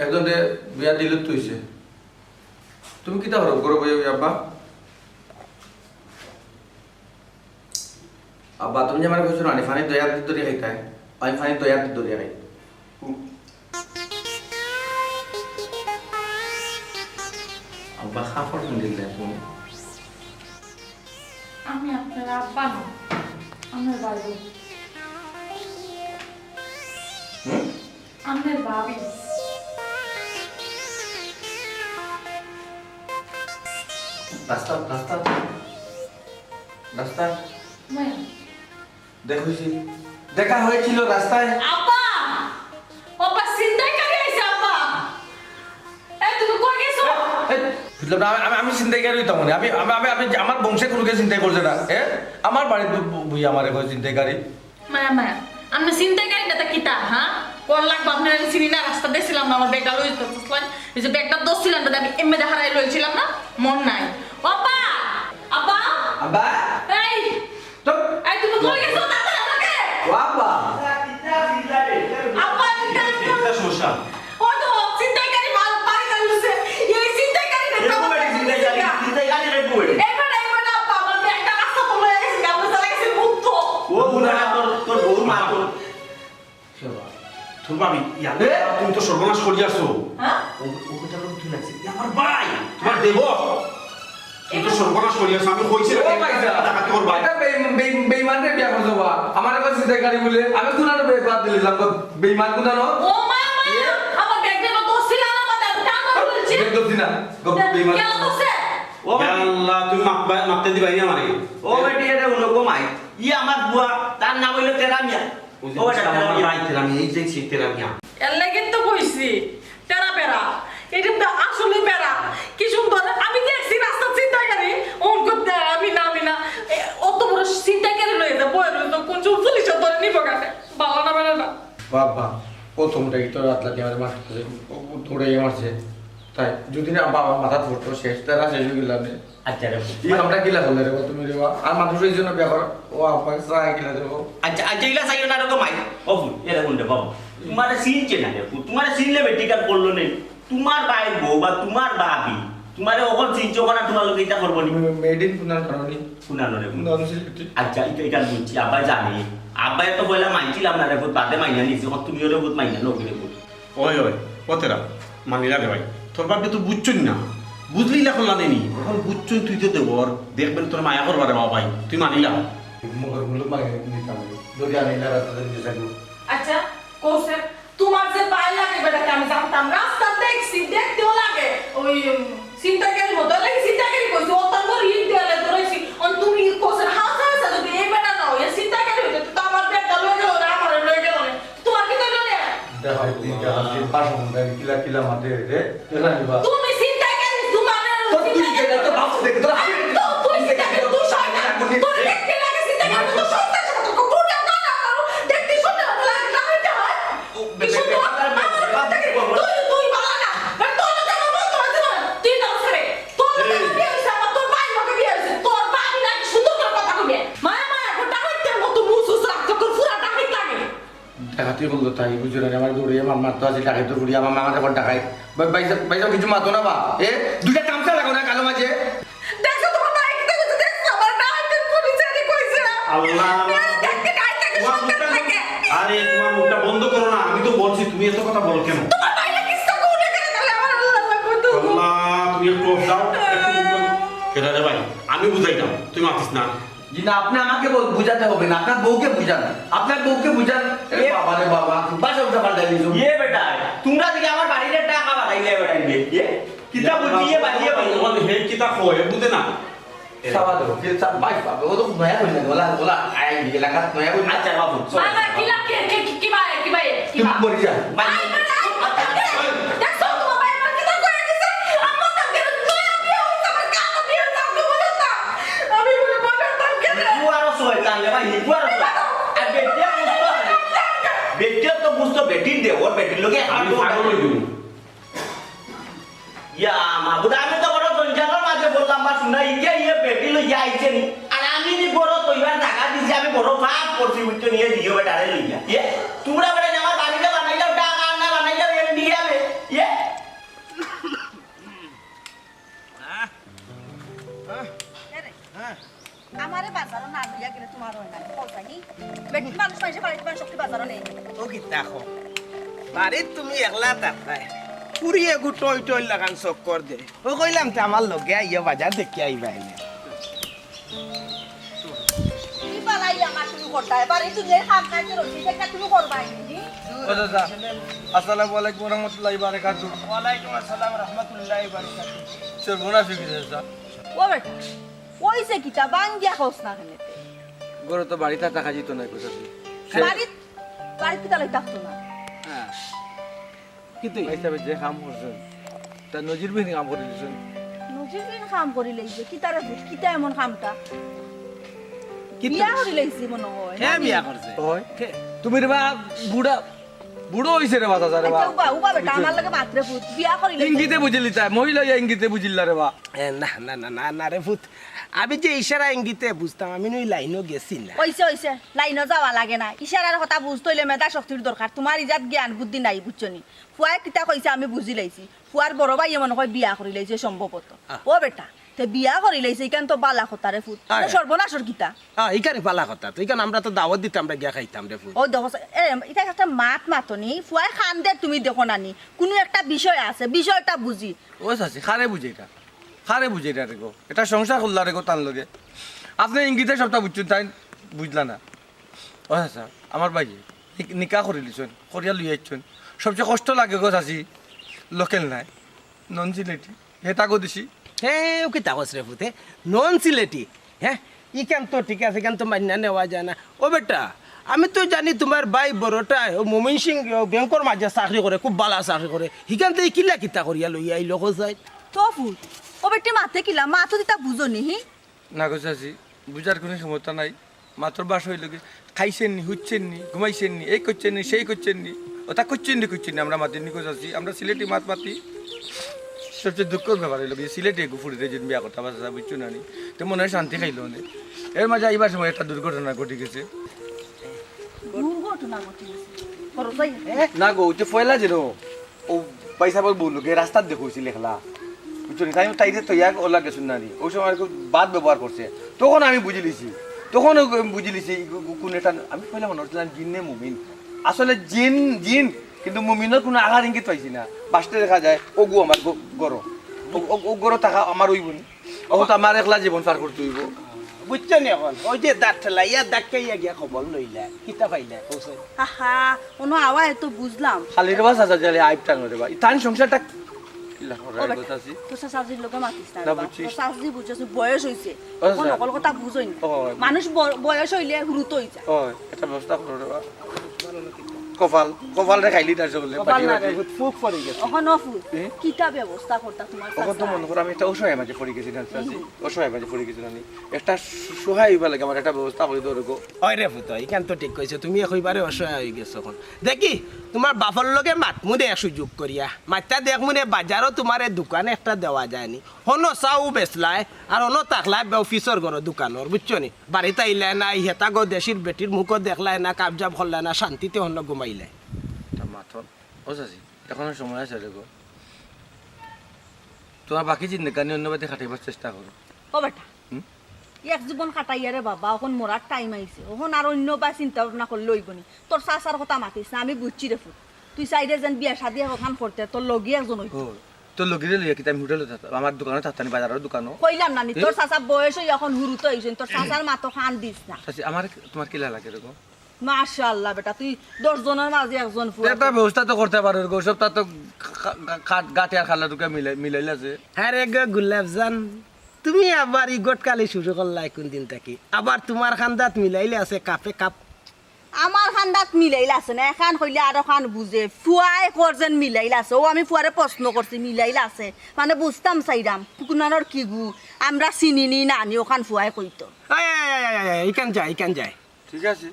একজনরে বিয়া দিলে তো অইছে। তুমি কিতা করো? ঘরো বইয়া বইয়া আব্বা? আব্বা, তুমি যে আমারে কইছো না, পানি দইয়া দি ধরিয়া খাইতায়, আমি পানি দইয়া দি ধরিয়া খাই। আব্বা, কাপড় পিন্দিলে তুমি? আমি আপনার আব্বা না, আপনার ভাবি। হুম? আপনার ভাবি। রাস্তা, রাস্তা। রাস্তায় মায়া। দেখছি, দেখা হয়েছিল রাস্তায়। আব্বা! আব্বা, ছিনতাইকারী আইছে, আব্বা! এই, তুমি কই গেছো? এই, বুঝলাম না, আমি, আমি, আমি ছিনতাইকারী হইতাম মানে। আমি, আমি, আমি, আমি, আমার বংশে কোনো কেউ ছিনতাই করছে না। এ? আমার বাড়িত বু-, বু-, বুঝি আমারে কয় ছিনতাইকারী। মায়া, মায়া, আপনে ছিনতাইকারী না তা কিতা, হ্যাঁ? কোন লাগবো আপনারে আমি চিনি না, রাস্তাত দেখছিলাম না, আমার ব্যাগটা লই যেতে চাইছিলেন। এই যে ব্যাগটা ধরছিলেন, তা আমি এমনি হারাই লইছিলাম না, মন নাই। ও আব্বা! আব্বা! আব্বা! এই! তো? এই, তুমি কই গেছো? তাড়াতাড়ি আমাকে! ও আব্বা! আব্বা, আমি জানি না। কিতা সমস্যা? ও তো ছিনতাইকারী মাল বাড়ি কাটছে। এই ছিনতাইকারী না, কে তো বুঝাইছে ছিনতাইকারী? ছিনতাইকারী কে বুঝাইছে? এই বেটা, এই বেটা, আব্বা, আমার ব্যাগটা রাস্তাত পড়ে গেছে, আমরা চালাই গেছে মুক্ত। ও বুঝা না, তোর, তোর বউর মা তোর। ভাবি, ইয়া, এ? তুমি তো সর্বনাশ করিয়াছো। হ্যাঁ? ও, ও কথা বলে তুমি লাগছে। ইয়া, আমার ভাই, তোমার দেবর। তুমি তো সর্বনাশ করিয়াছো। আমি কইছি না, ও ভাই সাহেব, ডাকাতি করবা। এটা বে-, বে-, বেইমানরে বিয়া করছো বা? আমার এখন ছিনতাইকারী বলে, আমি কোনানো বে-, বাদ দিলাম, বেইমান কোনানো। ও মা, মা, এ? আমার ব্যাগটা তো ছিল না, বাদ দাও, টানো বলছি। ব্যাগ ধরছি না, গপ, বেইমান। কেন করছে? ও ইয়া আল্লাহ, তুমি মাপ-, মাপতে দিবাই না আমারে। ও বেটি, এটা উনকো মাই। ই আমার বুয়া, তার নাম হইলো তেরা মিয়া। ওই যে ও, এটা বুঝলাম, তেরা আমার মিয়া। ভাই তেরা মিয়া, এই যে সেই তেরা মিয়া। এর লাগি তো কইছি, তেরা বেড়া। এটা তো আসলে বেড়া। কি সুন্দর, আমি দেখছি রাস্তাত ছিনতাইকারী। অন করতে আমি না, আমি না। এ, অত বড় ছিনতাইকারী লইয়া যে বইয়া রইছে, কোন সময় পুলিশে ধরে নিব কানে? বালা না, বেড়া না। বাবা, প্রথমটা কি তোর আতলা দিয়ে আমার মারতে, ও দৌড়াইয়া মারছে। তাই যদি না বাবা মাথাত পড়তো, শেষ, তারা শেষ হয়ে গেলাম রে। আচ্ছা রে। এই আমরা কিলা করলে রে বা তুমি রে বা? আর মানুষ এই জন্য বিয়া করে, ও আব্বা চা কিলা দেবো? আচ্ছা, আচ্ছা, ইলা চাইও না রে গো মাই। ও ফুল, এ দেখুন রে বাবা। তোমারে চিনছে না রে ফুল। তোমারে চিনলে বেটিকার করলো নে। তোমার ভাইর বউ বা তোমার ভাবি। তোমারে অখন চিনছে, অখন আর তোমার লগে ইটা করবো নি। মে-, মেড ইন কুনাল কারণে। কুনাল রে ফুল। নন সিলেক্টেড। আচ্ছা, ইটা, ইটা বুঝছি। আব্বা জানে। আব্বা তো পয়লা মানছিলাম না রে ফুল, বাদে মাইনা নিছি। অখন তুমিও রে ফুল মাইনা, নকি রে ফুল। ওই, ওই, ও তেরা, মানিলা রে ভাই, তোর বাপকে তো বুঝছইন না, বুঝলি না করলা নেনি, অখন বুঝছইন তুই তো দেবর, দেখবেন তোর মায়া করবা রে বাবা ভাই, তুই মানিলা। মোহর গুলো মাগে নিতাম, যদি আমি না রাস্তা দিয়ে যাবো। আচ্ছা, কৌশল, তোমার যে ভয় লাগে বেটাকে আমি জানতাম, রাস্তা দেখছি, দেখতেও লাগে, ওই, উম, ছিনতাইকারীর মতো লাগে, ছিনতাইকারী কইছে, ও তার ঘরে ইট দেওয়ালে ধরেছি, অন তুমি কৌশল হাসা হাসা যদি এই বেটা না হয়, ছিনতাইকারী হইতো তো আমার ব্যাগটা লয়ে গেল না, আমারে লয়ে গেল না। তোমার কি কইলো রে? দেখাই দিন, দেখাই দিন, পাঁচশো মন দেন, কিলা, কিলা মাতে রে, দেখাই দিবা। তুমি চিন্তা কেন? তোমার তো তুই চিন্তা কেন? তো বাপ দেখে তো আমি তো তুই চিন্তা কেন? তুই শয়তান। তোর দেখতে লাগে চিন্তা কেন? তো সত্যি কথা তো কোনটা না করো। দেখতে শুনতে ভালো লাগে, না হইতে হয়। ও, কি সুন্দর। বেটা, আমার কথা কি? তুই, তুই বালা না। আর তোর তো আমার বলতে পারতে না। তুই না করে। তোর তো এই। বিয়ে হইছে, আমার তোর ভাই লোকে বিয়ে হইছে। তোর ভাই নাকি সুন্দর করে কথা কইবে। মায়া, মায়া, গোটা হইতে মতো মুসুস রাখতে তোর পুরা ডাকাইত লাগে। ডাকাতি করলো তাই, বুঝছো না? আমার দৌড়ে আমার মারতো আছে, ডাকাতি তো করি, আমার মামার এখন ডাকাই। ভাই, ভাই সাহেব, ভাই সাহেব, কিছু মাতো না বা? এ, দুইটা তামসা লাগাও না কালো মাঝে। দেখছো তোমার ভাই কি দেখছো? দেখছো আমার ভাই তো পুলিশে আনি কইছে। আল্লাহ। এ, দেখতে গায়ে থেকে তোমার সন্তান মুখটা থাকে। আরে, তোমার মুখটা বন্ধ করো না, আমি তো বলছি, তুমি এত কথা বলো কেন? তোমার ভাই না কিস্তা কোনে করে তাহলে আমার আল্লাহ লাগবে তো। আল্লাহ, তুমি একটু off দাও, একটু মুখ বন্ধ। কেডা রে ভাই? আমি বুঝাইতাম, তুই মাতিস না। জি না, আপনি আমাকে বল-, বুঝাতে হবে না, আপনার বউকে বুঝান, আপনার বউকে বুঝান। এ এ বাবা রে বাবা, বাসা উঠা পাল্টাই দিছো। এ বেটা, তোমরা দিকে আমার বাড়ির টাকা বাড়াইলে বেটা, এ? কিতা বুঝি এ বাড়িয়ে ভাই? তোমার হে কিতা কয়, বুঝে না। সাবা দেবো, কি সা-, ভাই, বাবা, ও তো নয়া হইল না, ওলা, ওলা, আই, এলাকাত নয়া হইল না। আচ্ছা, বাবু, চলো। বাবা, কিলা, কে, কে, কি, কি ভাই, কি ভাই, কি তুই ভাই? মরি যা। ভাই, ভাই, ভাই, ভাই, দেখছো, তোমার ভাই আমার কিতা কইয়া গেছে? আমার তাকে নয়া বিয়ে হইছে, আমার কালো বিয়ে হইছে, আপনি বলেন না। আমি বলে, বাবা, তাকে হিগুয়ারও শয়তান রে ভাই, হিগুয়ারও শয়তান। আর বেটিয়ে বুঝতো না। বেটিয়ে তো বুঝতো, বেটির দে, ওর বেটির লগে আমি পাগল হয়ে যাবো। ইয়া মাবুদ, আমি তো বড় জঞ্জালর মাঝে পড়লাম, বা শুনা, ইকে ইয়ে বেটি লইয়া আইছে নি? আর আমি নি বড় তৈবার জায়গা দিছি, আমি বড় পাপ করছি, বুঝছো নি, এই দিও বেটারে লইয়া। ইয়ে, তোমরা বেটা আমার বাড়িটা বানাইলাও, ডাক আর না বানাইলাও, এম ডি এম এ। ইয়ে। এরে, আমারে বাজারো না লইয়া গেলে তোমার হয় না, কও চাই। বেটি মানুষ মানষে বাড়িত মানুষ শক্তি বাজারো নেই। ও কিতা কও? বাড়িত তুমি একলা থাকতায়। পুড়িয়ে গু টই টই লাগান চক্কর দে। ও কইলাম তে আমার লগে আইয়া বাজার দেখিয়া আইবা এনে। কি বালাই আমার তুমি করতায়? বাড়িত তুমি এই কাম কাজ রইছি, সেটা তুমি করবায় নি? ও দাদা, আসসালামু আলাইকুম ওয়া রাহমাতুল্লাহি ওয়া বারাকাতুহু। ওয়ালাইকুম আসসালাম ওয়া রাহমাতুল্লাহি ওয়া বারাকাতুহু। সর্বনাশ হয়ে গেছে, চাচা। ও বেটা, কইছে কিতা? বাঙ্গিয়া কস না কেনে? ঘরে তো বাড়িত থাকা যেত না, কোথাও। বাড়িত, বাড়িত কিতা লাগি থাকতো না? হ্যাঁ। কিন্তু ভাই সাহেব যে কাম করছেন, তা নজিরবিহীন কাম করে দিছেন। নজিরবিহীন কাম করি লাইছে, কিতারে ভূত, কিতা এমন কামটা? কিন্তু বিয়া করি লাইছি মনে হয়, হ্যাঁ, নানি? বিয়া করছে। ওই, কে? তুমি রে বা বুড়া, বুড়ো হইছে রে বা, চাচা রে বা। আচ্ছা, উবা, উবা বেটা, আমার লগে মাতরে ভূত, বিয়া করি লাইছি। ইঙ্গিতে বুঝিলি তাই, মহিলা ইয়া ইঙ্গিতে বুঝিলা রে বা। এ, না, না, না, না, না রে ভূত, আমি যে ইশারা ইঙ্গিতে বুঝতাম, আমি নই লাইনও গেছি না। অইছে, অইছে, লাইনও যাওয়া লাগে না। ইশারার কথা বুঝতে অইলে মেধা শক্তির দরকার। তোমার ইজাত জ্ঞান বুদ্ধি নাই, বুঝছো নি? ফুয়ায় কিতা কইছে আমি বুঝি লাইছি। ফুয়ার বড় ভাইয়ে মনে কয় বিয়া করি লাইছে সম্ভবত। আহ। ও বেটা, তে বিয়া করিলাইছে, ইখান তো বালা কথা রে ফুত। আয়। তো সর্বনাশর কিতা? আ, ইখান বালা কথা। তো ইখান আমরা তো দাওয়াত দিতাম, আমরা গিয়া খাইতাম রে ফুত। ও দেখো, এ, ইটা একটা মাত মাতনি, ফুয়ায় কান্দের তুমি দেখো না নি। কুনু একটা বিষয় আছে, বিষয়টা বুঝি। ও চাচি, কারে বুঝাইরা? কারে বুঝাইরা রে গো? এটা সংসার করলা রে গো তান লগে। আপনে ইঙ্গিতে সবটা বুঝছইন, তাইন বুঝলা না। ও চাচা, আমার ভাইয়ে নি-, নিকা করিলিছইন, করিয়া লইয়া আইছইন। সবচেয়ে কষ্ট লাগে গো চাচি, লোকেল নায়, নন সিলেটি। হেতা গো দিছি। হে, ও কিতা কস রে ফুতে? নন সিলেটি? হে, ইখান তো ঠিক আছে, ইখান তো মাইনা নেওয়া যায় না। ও বেটা, আমি তো জানি তুমার ভাই বড়টায়, ও মমিন সিং, ও ব্যাংকর মাঝে চাকরি করে, খুব বালা চাকরি করে। হিখান থাকি কিলা কিতা করিয়া লইয়া আইলো, কও চাই? তো ফুত, ও বেটি মাতে কিলা, মাতো দিতা বুঝো নি, হি? না গো চাচি, বুঝার কুনু ক্ষমতা নাই। মাতর ভাষা অইলো গি, খাইছেন নি, হুইচ্ছেন নি, ঘুমাইছেন নি, এই করছেন নি, সেই করছেন নি, ওটা করছেন নি, করছেন নি, আমরা মাতি নি গো চাচি, আমরা সিলেটি মাত মাতি। সবচেয়ে দুঃখর ব্যাপার অইলো গি, সিলেটি এগু ফুরিরে যেন বিয়া করতা পারছে, বুঝছো না নি? তে মনে হয় শান্তি খাইলো অনে। এর মাঝে আইবার সময় একটা দুর্ঘটনা ঘটি গেছে। দুর্ঘটনা ঘটি গেছে? বড় ভাই? না গো, ওই যে পয়লা যেন ও ভাই সাহেবর বউ লগে রাস্তাত দেখা অইছিল একলা, বুঝছো নি? তাই, তাইরে তো ইয়াক ওলা গেছইন না নি, ওই সময় আর কি বাদ ব্যবহার করছে। তখন আমি বুঝিলিছি, তখন ও বুঝিলিছি কু-, কু-, কোন একটা, আমি পয়লা মনে করছিলাম জিন নে মুমিন, আসলে জিন, জিন, কিন্তু মুমিনর কুনু আকার ইঙ্গিত পাইছি না। বাস্তে দেখা যায় ওগু আমার গ-, গরো, ও, ও, ও গরো থাকা আমার অইবো নি। ও তো আমার একলা জীবন পার করতে অইবো। বুঝছো নি এখন? ওই যে দাঁত ঠেলাইয়া, দাঁত খাইয়া গিয়া খবর লইলা, কিতা পাইলা, কও চাই? আহা, অনো আওয়ায় তো বুঝলাম। খালি রে বাস আছে, খালি আইব টানো রে বা। ইতান সংসারটা কিলা করে ও বেটা, বুঝতাছি। তোর শাশুড়ির লগে মাতিস না না, রে বা। বুঝছি। তোর শাশুড়ি বুঝছস, বয়স অইছে। ও, এখন আচ্ছা। হকল কথা বুঝইন না। ও, হয়। মানুষ ব-, বয়স অইলে হুরুত অই যায়। ও, একটা ব্যবস্থা করো রে বা। কপাল, কপাল রে খাইলি না চলে, কপাল পাটি না পাটি। রে, ফুক পড়ি গেছে। অখন অ ফুক, এ? কিতা ব্যবস্থা করতা তুমার অখন তো চাচা? মনে করো আমি একটা অসহায় মাঝে পড়ি গেছি না, চাচি? হুম। অসহায় মাঝে পড়ি গেছি না নি? একটা সু-, সহায় অইবার লাগি আমার একটা ব্যবস্থা করি দেও রে গো। ওই রে ফুত, ইখান তো ঠিক কইছো, তুমি অইবারে অসহায় অই গেছো অখন। দেখি, তুমার বাপর লগে মাতমু নে এক সুযোগ করিয়া। মাতিয়া দেখমু নে বাজারো তুমারে দোকান একটা দেওয়া যায় নি। হনো চাও বেচলায়, আর হনো থাকলায় বে-, অফিসর ঘরো দোকানর, বুঝছো নি? বাড়িত আইলায় না, হেতা গো দেশির বেটির মুখো দেখলায় না, কাবজাব করলায় না, শান্তিতে হনো ঘুমাইলায়। তা মাতন, ও চাচি, এখনো সময় আছে রে গো। তুমার বাকি জিন্দেগানি অন্য বাদে কাটাইবার চেষ্টা করো। ও বেটা, হুম? এক জীবন কাটাইয়া রে বাবা, অখন মরার টাইম আইছে। অখন আর অন্য বা চিন্তা ভাবনা করলে অইবো নি। তোর চাচার কথা মাতিস না, আমি বুঝছি রে ফুত। তুই চাইরে যেন বিয়া শাদি অখন করতে, তোর লগি একজন অইতো। ও, তোর লগিরে লইয়া কিতা আমি হোটেলো থাকতাম? আমার দোকানো থাকতাম নি, বাজারর দোকানো? কইলাম না নি, এ? তোর চাচা বয়স অই অখন হুরুত অইছইন, তোর চাচার মাতো কান দিস না। চাচি, আমার তুমার কিলা লাগে রে গো? মাশাআল্লাহ বেটা, তুই দশ জনর মাঝে একজন ফুয়া। একটা ব্যবস্থা তো করতে পারো গো, সব তার তো খা-, খা-, খা-, গাঁটি আর খালা ঢুকে মিলাই, মিলাইল আছে। আরে গো গোলাপজান, তুমি আবার ই গটকালি শুরু করলায় কোন দিন থাকি? আবার তুমার কান্দাত মিলাইল আছে কাপে কাপ। আমার কান্দাত মিলাইল আছে না, এখান কইলে আরো খান বুঝে। ফুয়ায় কর যেন মিলাইল আছে। ও আমি ফুয়ারে প্রশ্ন করছি, মিলাইল আছে। মানে বুঝতাম চাইরাম, কুকুনানোর কি গু, আমরা চিনি নি না নি, অখান ফুয়ায় কইতো। আয়, আয়, আয়, আয়, আয়, ইখান যায়, ইখান যায়। ঠিক আছে,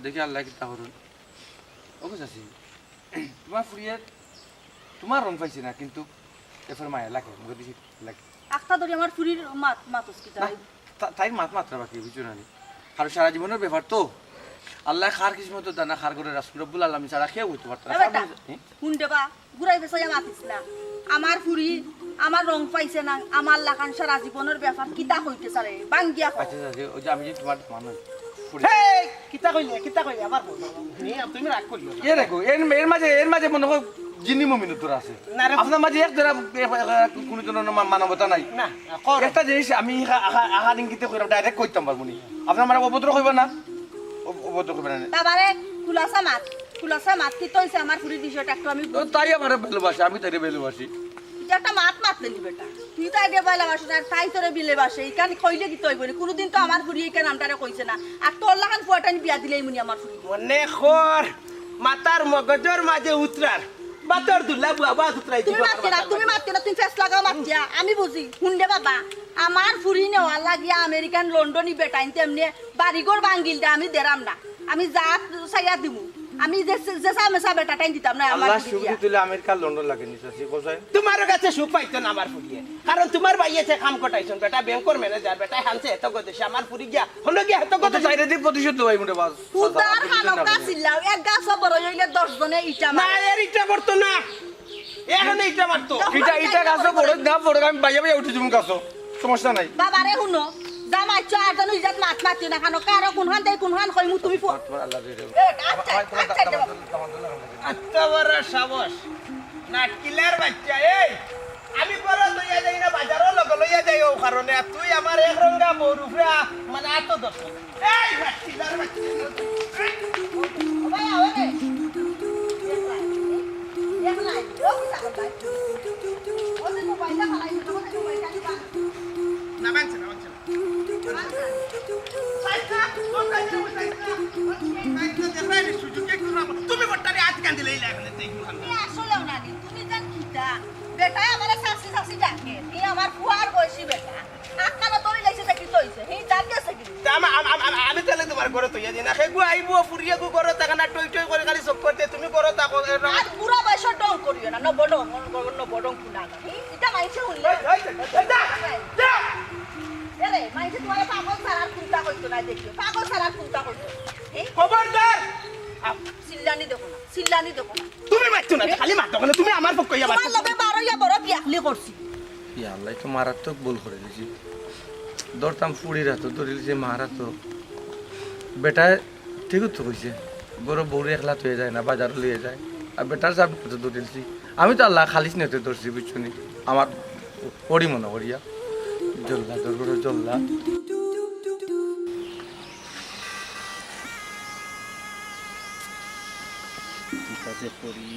দেখি আল্লায় কিতা করইন। ও গো চাচি, তুমার ফুরিয়ে তুমার রং পাইছে না, কিন্তু এরপর মায়া লাগে, মুখে দিছি লাগে। আখতা ধরি আমার ফুরির মাত, মাতস কিতা? না, তা-, তাইর মাত মাত্রা বাকি, বুঝছো না নি? কারণ সারা জীবনর ব্যাপার তো, আল্লায় কার কিসমতো দানা, কার ঘরে রাজকুল, রব্বুল আলামিন ছাড়া কেউ অইতো পারতো না। এ বেটা, কার মনে-, হুম? হুন দে বা, ঘুরাই পেঁচাইয়া মাতিস না। আমার ফুরি, আমার রং পাইছে না, আমার লাখান সারা জীবনর ব্যাপার কিতা কইতে চারে, বাঙ্গিয়া কও। আচ্ছা, আচ্ছা, ওই যে আমি যে তুমার মানুষ, ফুরি। হেই, কিতা কইলে, কিতা কইলে, আমার বউ। নি, আপ-, তুমি রাগ করিও না। এ দেখো, এর, এর মাঝে, এর মাঝে মনে হয় জিন্নি মুমিন উত্তর আছে। না রে। আপনার মাঝে এক জোড়া, এ, এ, এ, কোনো জনের মা-, মানবতা নাই। না, কর। একটা জিনিস আমি আহা-, আহা-, আহার ইঙ্গিতে কইরাম, direct কইতাম পারবো নি। আপনার মানে অভদ্র কইবা না? অ-, অভদ্র কইবা না। বাবারে, খুলাসা মাত, খুলাসা মাত, কিতা অইছে আমার ফুরির বিষয়টা একটু আমি ও, বুঝি। তাই আমারে ভালোবাসে, আমি তাইরে ভালোবাসি। ইটা একটা মাত মাতলে নি বেটা। তুই তাইরে ভালোবাসস আর তাই তোরে ভালোবাসে। ইখান কইলে কিতা অইবো নি? কুনুদিন তো আমার ফুরি ইখান আমরারে কইছে না। আর তোর লাখান ফুয়াটাইন বিয়া দিলাইমু নি আমার ফুরি। মনে কর, মাথার মগজর মাঝে উতরার। বাতর দুলা বুয়া বাত উতরাই তুমি দিবা মাতিও না, আমার তুমি মাথার মাতিও না, তুমি ফেস লাগাও মাতিয়া। আমি বুঝি। হুন দে বাবা, আমার ফুরি নেওয়া লাগিয়া আমেরিকান লন্ডনি বেটাইন তেমনে বাড়িঘর ভাঙ্গিল দে, আমি দেরাম না। আমি জাত ছাইয়া দিমু। আমি যে, যে সামেসা বেটাটাইন দিতাম না আমার আল্লাহ ফুরি সুখ দিয়া। দিতে হইলে আমেরিকা লন্ডন লাগে নি, চাচি, কোথায়? তুমার কাছে সুখ পাইতো না আমার ফুরিয়ে। কারণ তুমার ভাইয়ে যে কাম কটাইছন, বেটা ব্যাংকর ম্যানেজার, বেটা হানছে এত গো দেশে, আমার ফুরি গিয়া, হলো গিয়া এত গো অত দেশে। চাইরে দি প্রতিশোধ লই মনে বাস। উদার হালকা চিল্লাও, এক গাছ বড় অইলে দশ জনে ইটা না, মারে। এর ইটা পড়তো না। এখানে ইটা মারতো। ইটা, ইটা গাছো পড়ে না, পড়ে আমি বাইয়া বাইয়া উঠি যাবো গাছো। সমস্যা নাই। বাবারে হুনো, জামাই চো আর জানো ইজাত মাত মাতিও না কেন? কারো কোনখান থেকে কোনখান কইমু তুমি ফো- তোমার আল্লাহ দিয়ে দেবো। এ, আচ্ছা, আচ্ছা, আচ্ছা, বাবা। আত্তা বড় সাহস। নাটকিলার বাচ্চা, এই, আমি বড় লইয়া যাই না, বাজারও লগে লইয়া যাই, ও কারণে। আর তুই আমার এক রঙা বউর উপরে আ-, মানে, আত ধরছ। এই, নাটকিলার বাচ্চা। ও ভাই, আও রে। দেখ না, দেখ না, ও কি চাকর ভাই? ও যে মোবাইলটা ফালাই দিল, ও যে মোবাইলটা নিবা। না, মানছে না, মানছে না। তুমি আসলেও নানি, তুমি জান কিতা? বেটায় আমারে চাচি চাচি ডাকে। ই আমার ফুয়ার বয়সী বেটা। আক্কানো দড়ি লাইছে যে কিতা অইছে? হি জান গেছে কি? তা আমা-, আমা-, আমা-, আমি তাইলে তোমার ঘরে থইয়া দিই না। হেগু আইবো, ফুরিয়াগু ঘরে থাকে না, টই টই করে খালি চক্কর দে। তুমি ঘরে থাকো, এরকম। আর বুড়া বয়সর ঢং করিও না, নব ঢং, নব ঢং কুনা। হি, ইটা মাইনষে হুনলে। এই, এই, এই, যা, যা। এরে, মাইনষে তোমারে পাগল ছাড়া আর কুনতা কইতো না দেখিও। পাগল ছাড়া আর কুনতা কইতো। হি? খবরদার! আ, চিল্লানি দেখো না, চিল্লানি দেখো না। তুমি মারছো না, খালি মারতো কেন? তুমি আমার পক্ষ ইয়া মারছো। তোমার লগে বারইয়া বড় বিয়াকলি করছি। ইয়া আল্লাহ, তো মারাত্মক ভুল করে দিছি। ধরতাম ফুড়ির হাতো, ধরিলিছি মার হাতো। বেটায় ঠিকই তো কইছে, ঘরো বউরে একলা থইয়া যায় না, বাজারো লইয়া যায়। আর বেটার সামনে তো ধরিলিছি। আমি তো আল্লাহ খালিস নিয়তে ধরছি, বুঝছো নি? আমার পড়ি মনে করিয়া। জল্লা, তোর ঘরো জল্লা। ঠিক আছে, করি।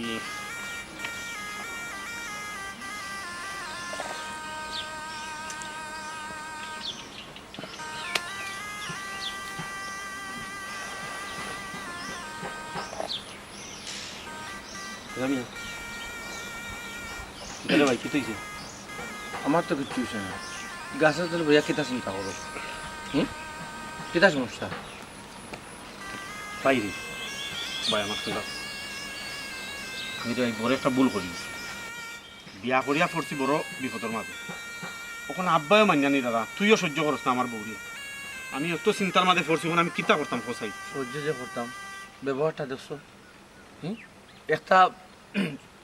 রামিয়া, কিতা রে ভাই, কিতা অইছে? আমার তো কিচ্ছু অইছে না। গাছর তলে বইয়া কিতা চিন্তা করো? হুম? কিতা সমস্যা? ভাই রে, ভাই, আমার কথা। আমি তো এই বড় একটা ভুল করি দিছি। বিয়া করিয়া পড়ছি বড় বিপদর মাঝে। অখন আব্বায়ও মানিয়া নি দাদা, তুইও সহ্য করস না আমার বউরে। আমি অত চিন্তার মাঝে পড়ছি, অখন আমি কিতা করতাম কছাই? সহ্য যে করতাম, ব্যবহারটা দেখছো? হুম? একটা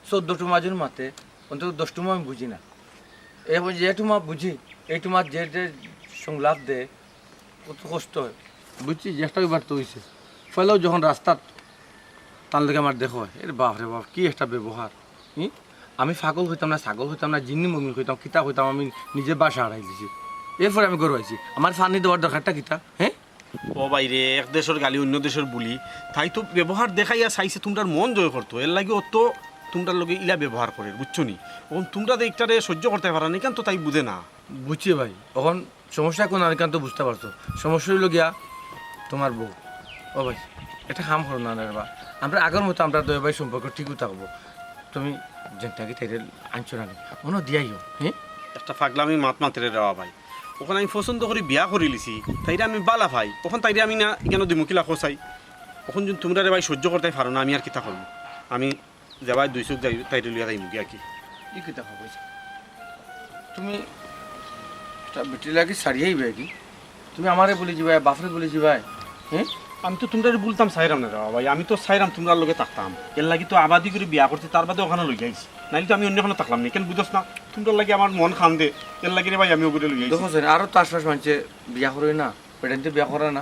চৌদ্দ টুমা যদি মাতে, অন্তত দশ টুমা আমি বুঝি না। এখন যে টুমা বুঝি, এই টুমার যে, যে সংলাপ দে, কত কষ্ট অয়। বুঝছি, যে একটা অইবার তো অইছে। পয়লাও যখন রাস্তাত তার লগে আমার দেখা অয়, এর বাপ রে বাপ, কি একটা ব্যবহার। হুম? আমি পাগল কইতাম না, ছাগল কইতাম না, জিন্নি মমিন কইতাম, কিতা কইতাম, আমি নিজে ভাষা হারাই দিছি। এরপরে আমি ঘরো আইছি। আমার পানি দেওয়ার দরকারটা কিতা? হ্যাঁ? ও ভাই রে, এক দেশর গালি অন্য দেশর বুলি, তাই তো ব্যবহার দেখাইয়া চাইছে তুমরার মন জয় করতো, এর লাগি অত তুমরার লগে ইলা ব্যবহার করের, বুঝছো নি? অখন তুমরা যে ইটারে সহ্য করতায় পারো না, ইখান তো তাই বুঝে না। বুঝছি ভাই, অখন সমস্যা কুন আমি ইখান তো বুঝতাম পারছি। সমস্যা অইলো গিয়া তুমার বউ। ও ভাই, একটা কাম করো না রে বা, আমরা আগর মতো আমরা দুই ভাই সম্পর্ক ঠিকউ থাকবো। তুমি যেনটা কি তাইরে আনছো না নি, অনো দিয়াইও, হ্যাঁ? একটা পাগলামি মাত মাতরে রে বা ভাই। অখন আমি পছন্দ করি বিয়া করিলিছি, তাইরে আমি বালা পাই, অখন তাইরে আমি না ইখানো দিমু কিলা কছাই। অখন যদি তুমরা রে ভাই সহ্য করতায় পারো না, আমি আর কিতা করমু? আমি যাবায় দুই চউখ যাই, তাইরে লইয়া যাইমু গিয়া কি। ই কিতা কও ভাই? তুমি একটা বেটির লাগি ছাড়িয়া আইবায় কি? তুমি আমারে বুলি যিবায়, বাপরে বুলি যিবায়, হ্যাঁ? আমি তো তুমরারে বুলতাম চাইরাম না রে বা ভাই, আমি তো চাইরাম তুমরার লগে থাকতাম। এর লাগি তো আবাদি করি বিয়া করছি, তার বাদে অখানো লইয়া আইছি। নাইলে তো আমি অন্য কুনো থাকলাম নি, কেনে বুঝোস না? তুমরার লাগি আমার মন কান্দে, এর লাগি রে ভাই আমি অগুরে লইয়া আইছি। দেখো সেন, আরো তো আশপাশ মানষে বিয়া করে না, বেটাইন্তে বিয়া করে না।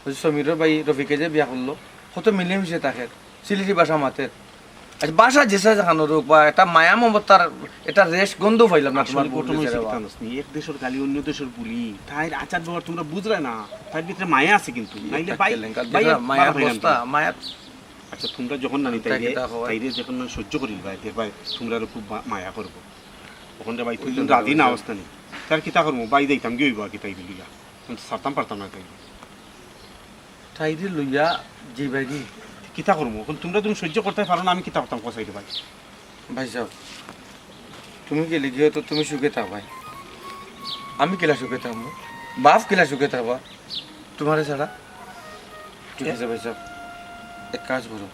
ওই সমীরর ভাই রফিকে যে বিয়া করলো, কত মিলেমিশে থাকের, সিলেটি ভাষা মাতের। আচ্ছা, ভাষা যে সাইজ খানো রোক বা একটা মায়া মমতার একটা রেশ গন্ধ পাইলাম না আসলে তুমার বউর ঘটনা গেছে অইছে রে বা। কিতা জানোস নি? এক দেশর গালি অন্য দেশর বুলি, তাইর আচার ব্যবহার তুমরা বুঝরায় না, তাইর ভিতরে মায়া আছে কিন্তু। নাইলে একটা ভাই, কেলেঙ্কার ভাই, দেখো না, মায়ার বালা ভাই বস্তা, নাম। মায়ার আচ্ছা, তুমরা যখন নানি একটা তাইরে, কিতা কয়? তাইরে যখন নানি সহ্য করিলিবায়, দেখবায় তুমরারে খুব মা-, মায়া করবো। অখন রে ভাই, তুই ওই যখন জন্য রাজি না ভাই। অস না নি, তার কিতা করমু? ভাই যাইতাম গি অইবো আর কি তাইরে লইয়া। আমি তো ছাড়তাম পারতাম না তাইরে। তাইরে লইয়া যাইবায় গি? কিতা করমু? অখন তুমরা যখন সহ্য করতায় পারো না, আমি কিতা করতাম কছাই রে ভাই? ভাইসাব, তুমি গেলে গিয়া তো তুমি সুখে থাকবায়। আমি কিলা সুখে থাকমু? বাপ কিলা সুখে থাকবা? তুমারে ছাড়া? ঠিক আছে ভাইসাব, এক কাজ করো।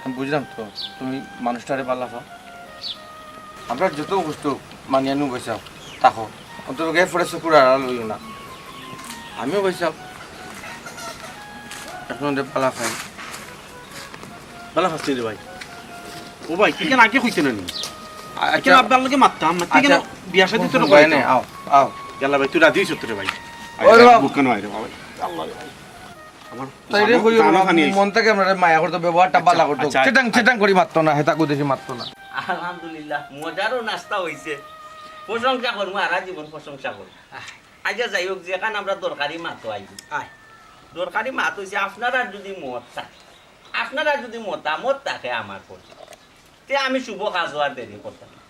আমি বুঝলাম তো, তুমি মানুষটারে বালা পাও। আমরা যত কষ্ট মানিয়া নু ভাইসাব, থাকো। অন্তত এর পরে চকুর আড়াল অইও না। আমিও ভাইসাব, এখন বালা পাই। বালা পাইছি রে ভাই। ও ভাই, তুই কেনে আগে কইতে না নি? আ-, তুই কেনে আচ্ছা। আব্বার লগে মাততাম, মাততে কেনে আচ্ছা। বিয়া শাদী তো কোন নয়। আও, আও। ইয়াল্লা ভাই, তুই রাজি হইছ তো রে ভাই। ওরে বাবা। বুকে নয় রে বাবা। আল্লাহ রে ভাই। আমার তাই রে জানো, কইও জানো না, খানি হইছে। মন থাকি আমরারে মায়া করতো, ব্যবহারটা আচ্ছা, ভালা করতো। আচ্ছা। চেটাং, চেটাং করি মাততো না, হেতা কুদেশি মাততো না। আলহামদুলিল্লাহ, মজারও নাস্তা হইছে। প্রশংসা করমু, হারা জীবন প্রশংসা করমু। আচ্ছা, যাই হোক, যেখান আমরা দরকারি মাতো আইছি। আয়। দরকারি মাত হইছে, আপনারা যদি মত চান, আপনারা যদি মতামত থাকে আমার প্রতি, তে আমি শুভ কাজও আর দেরি করতাম না।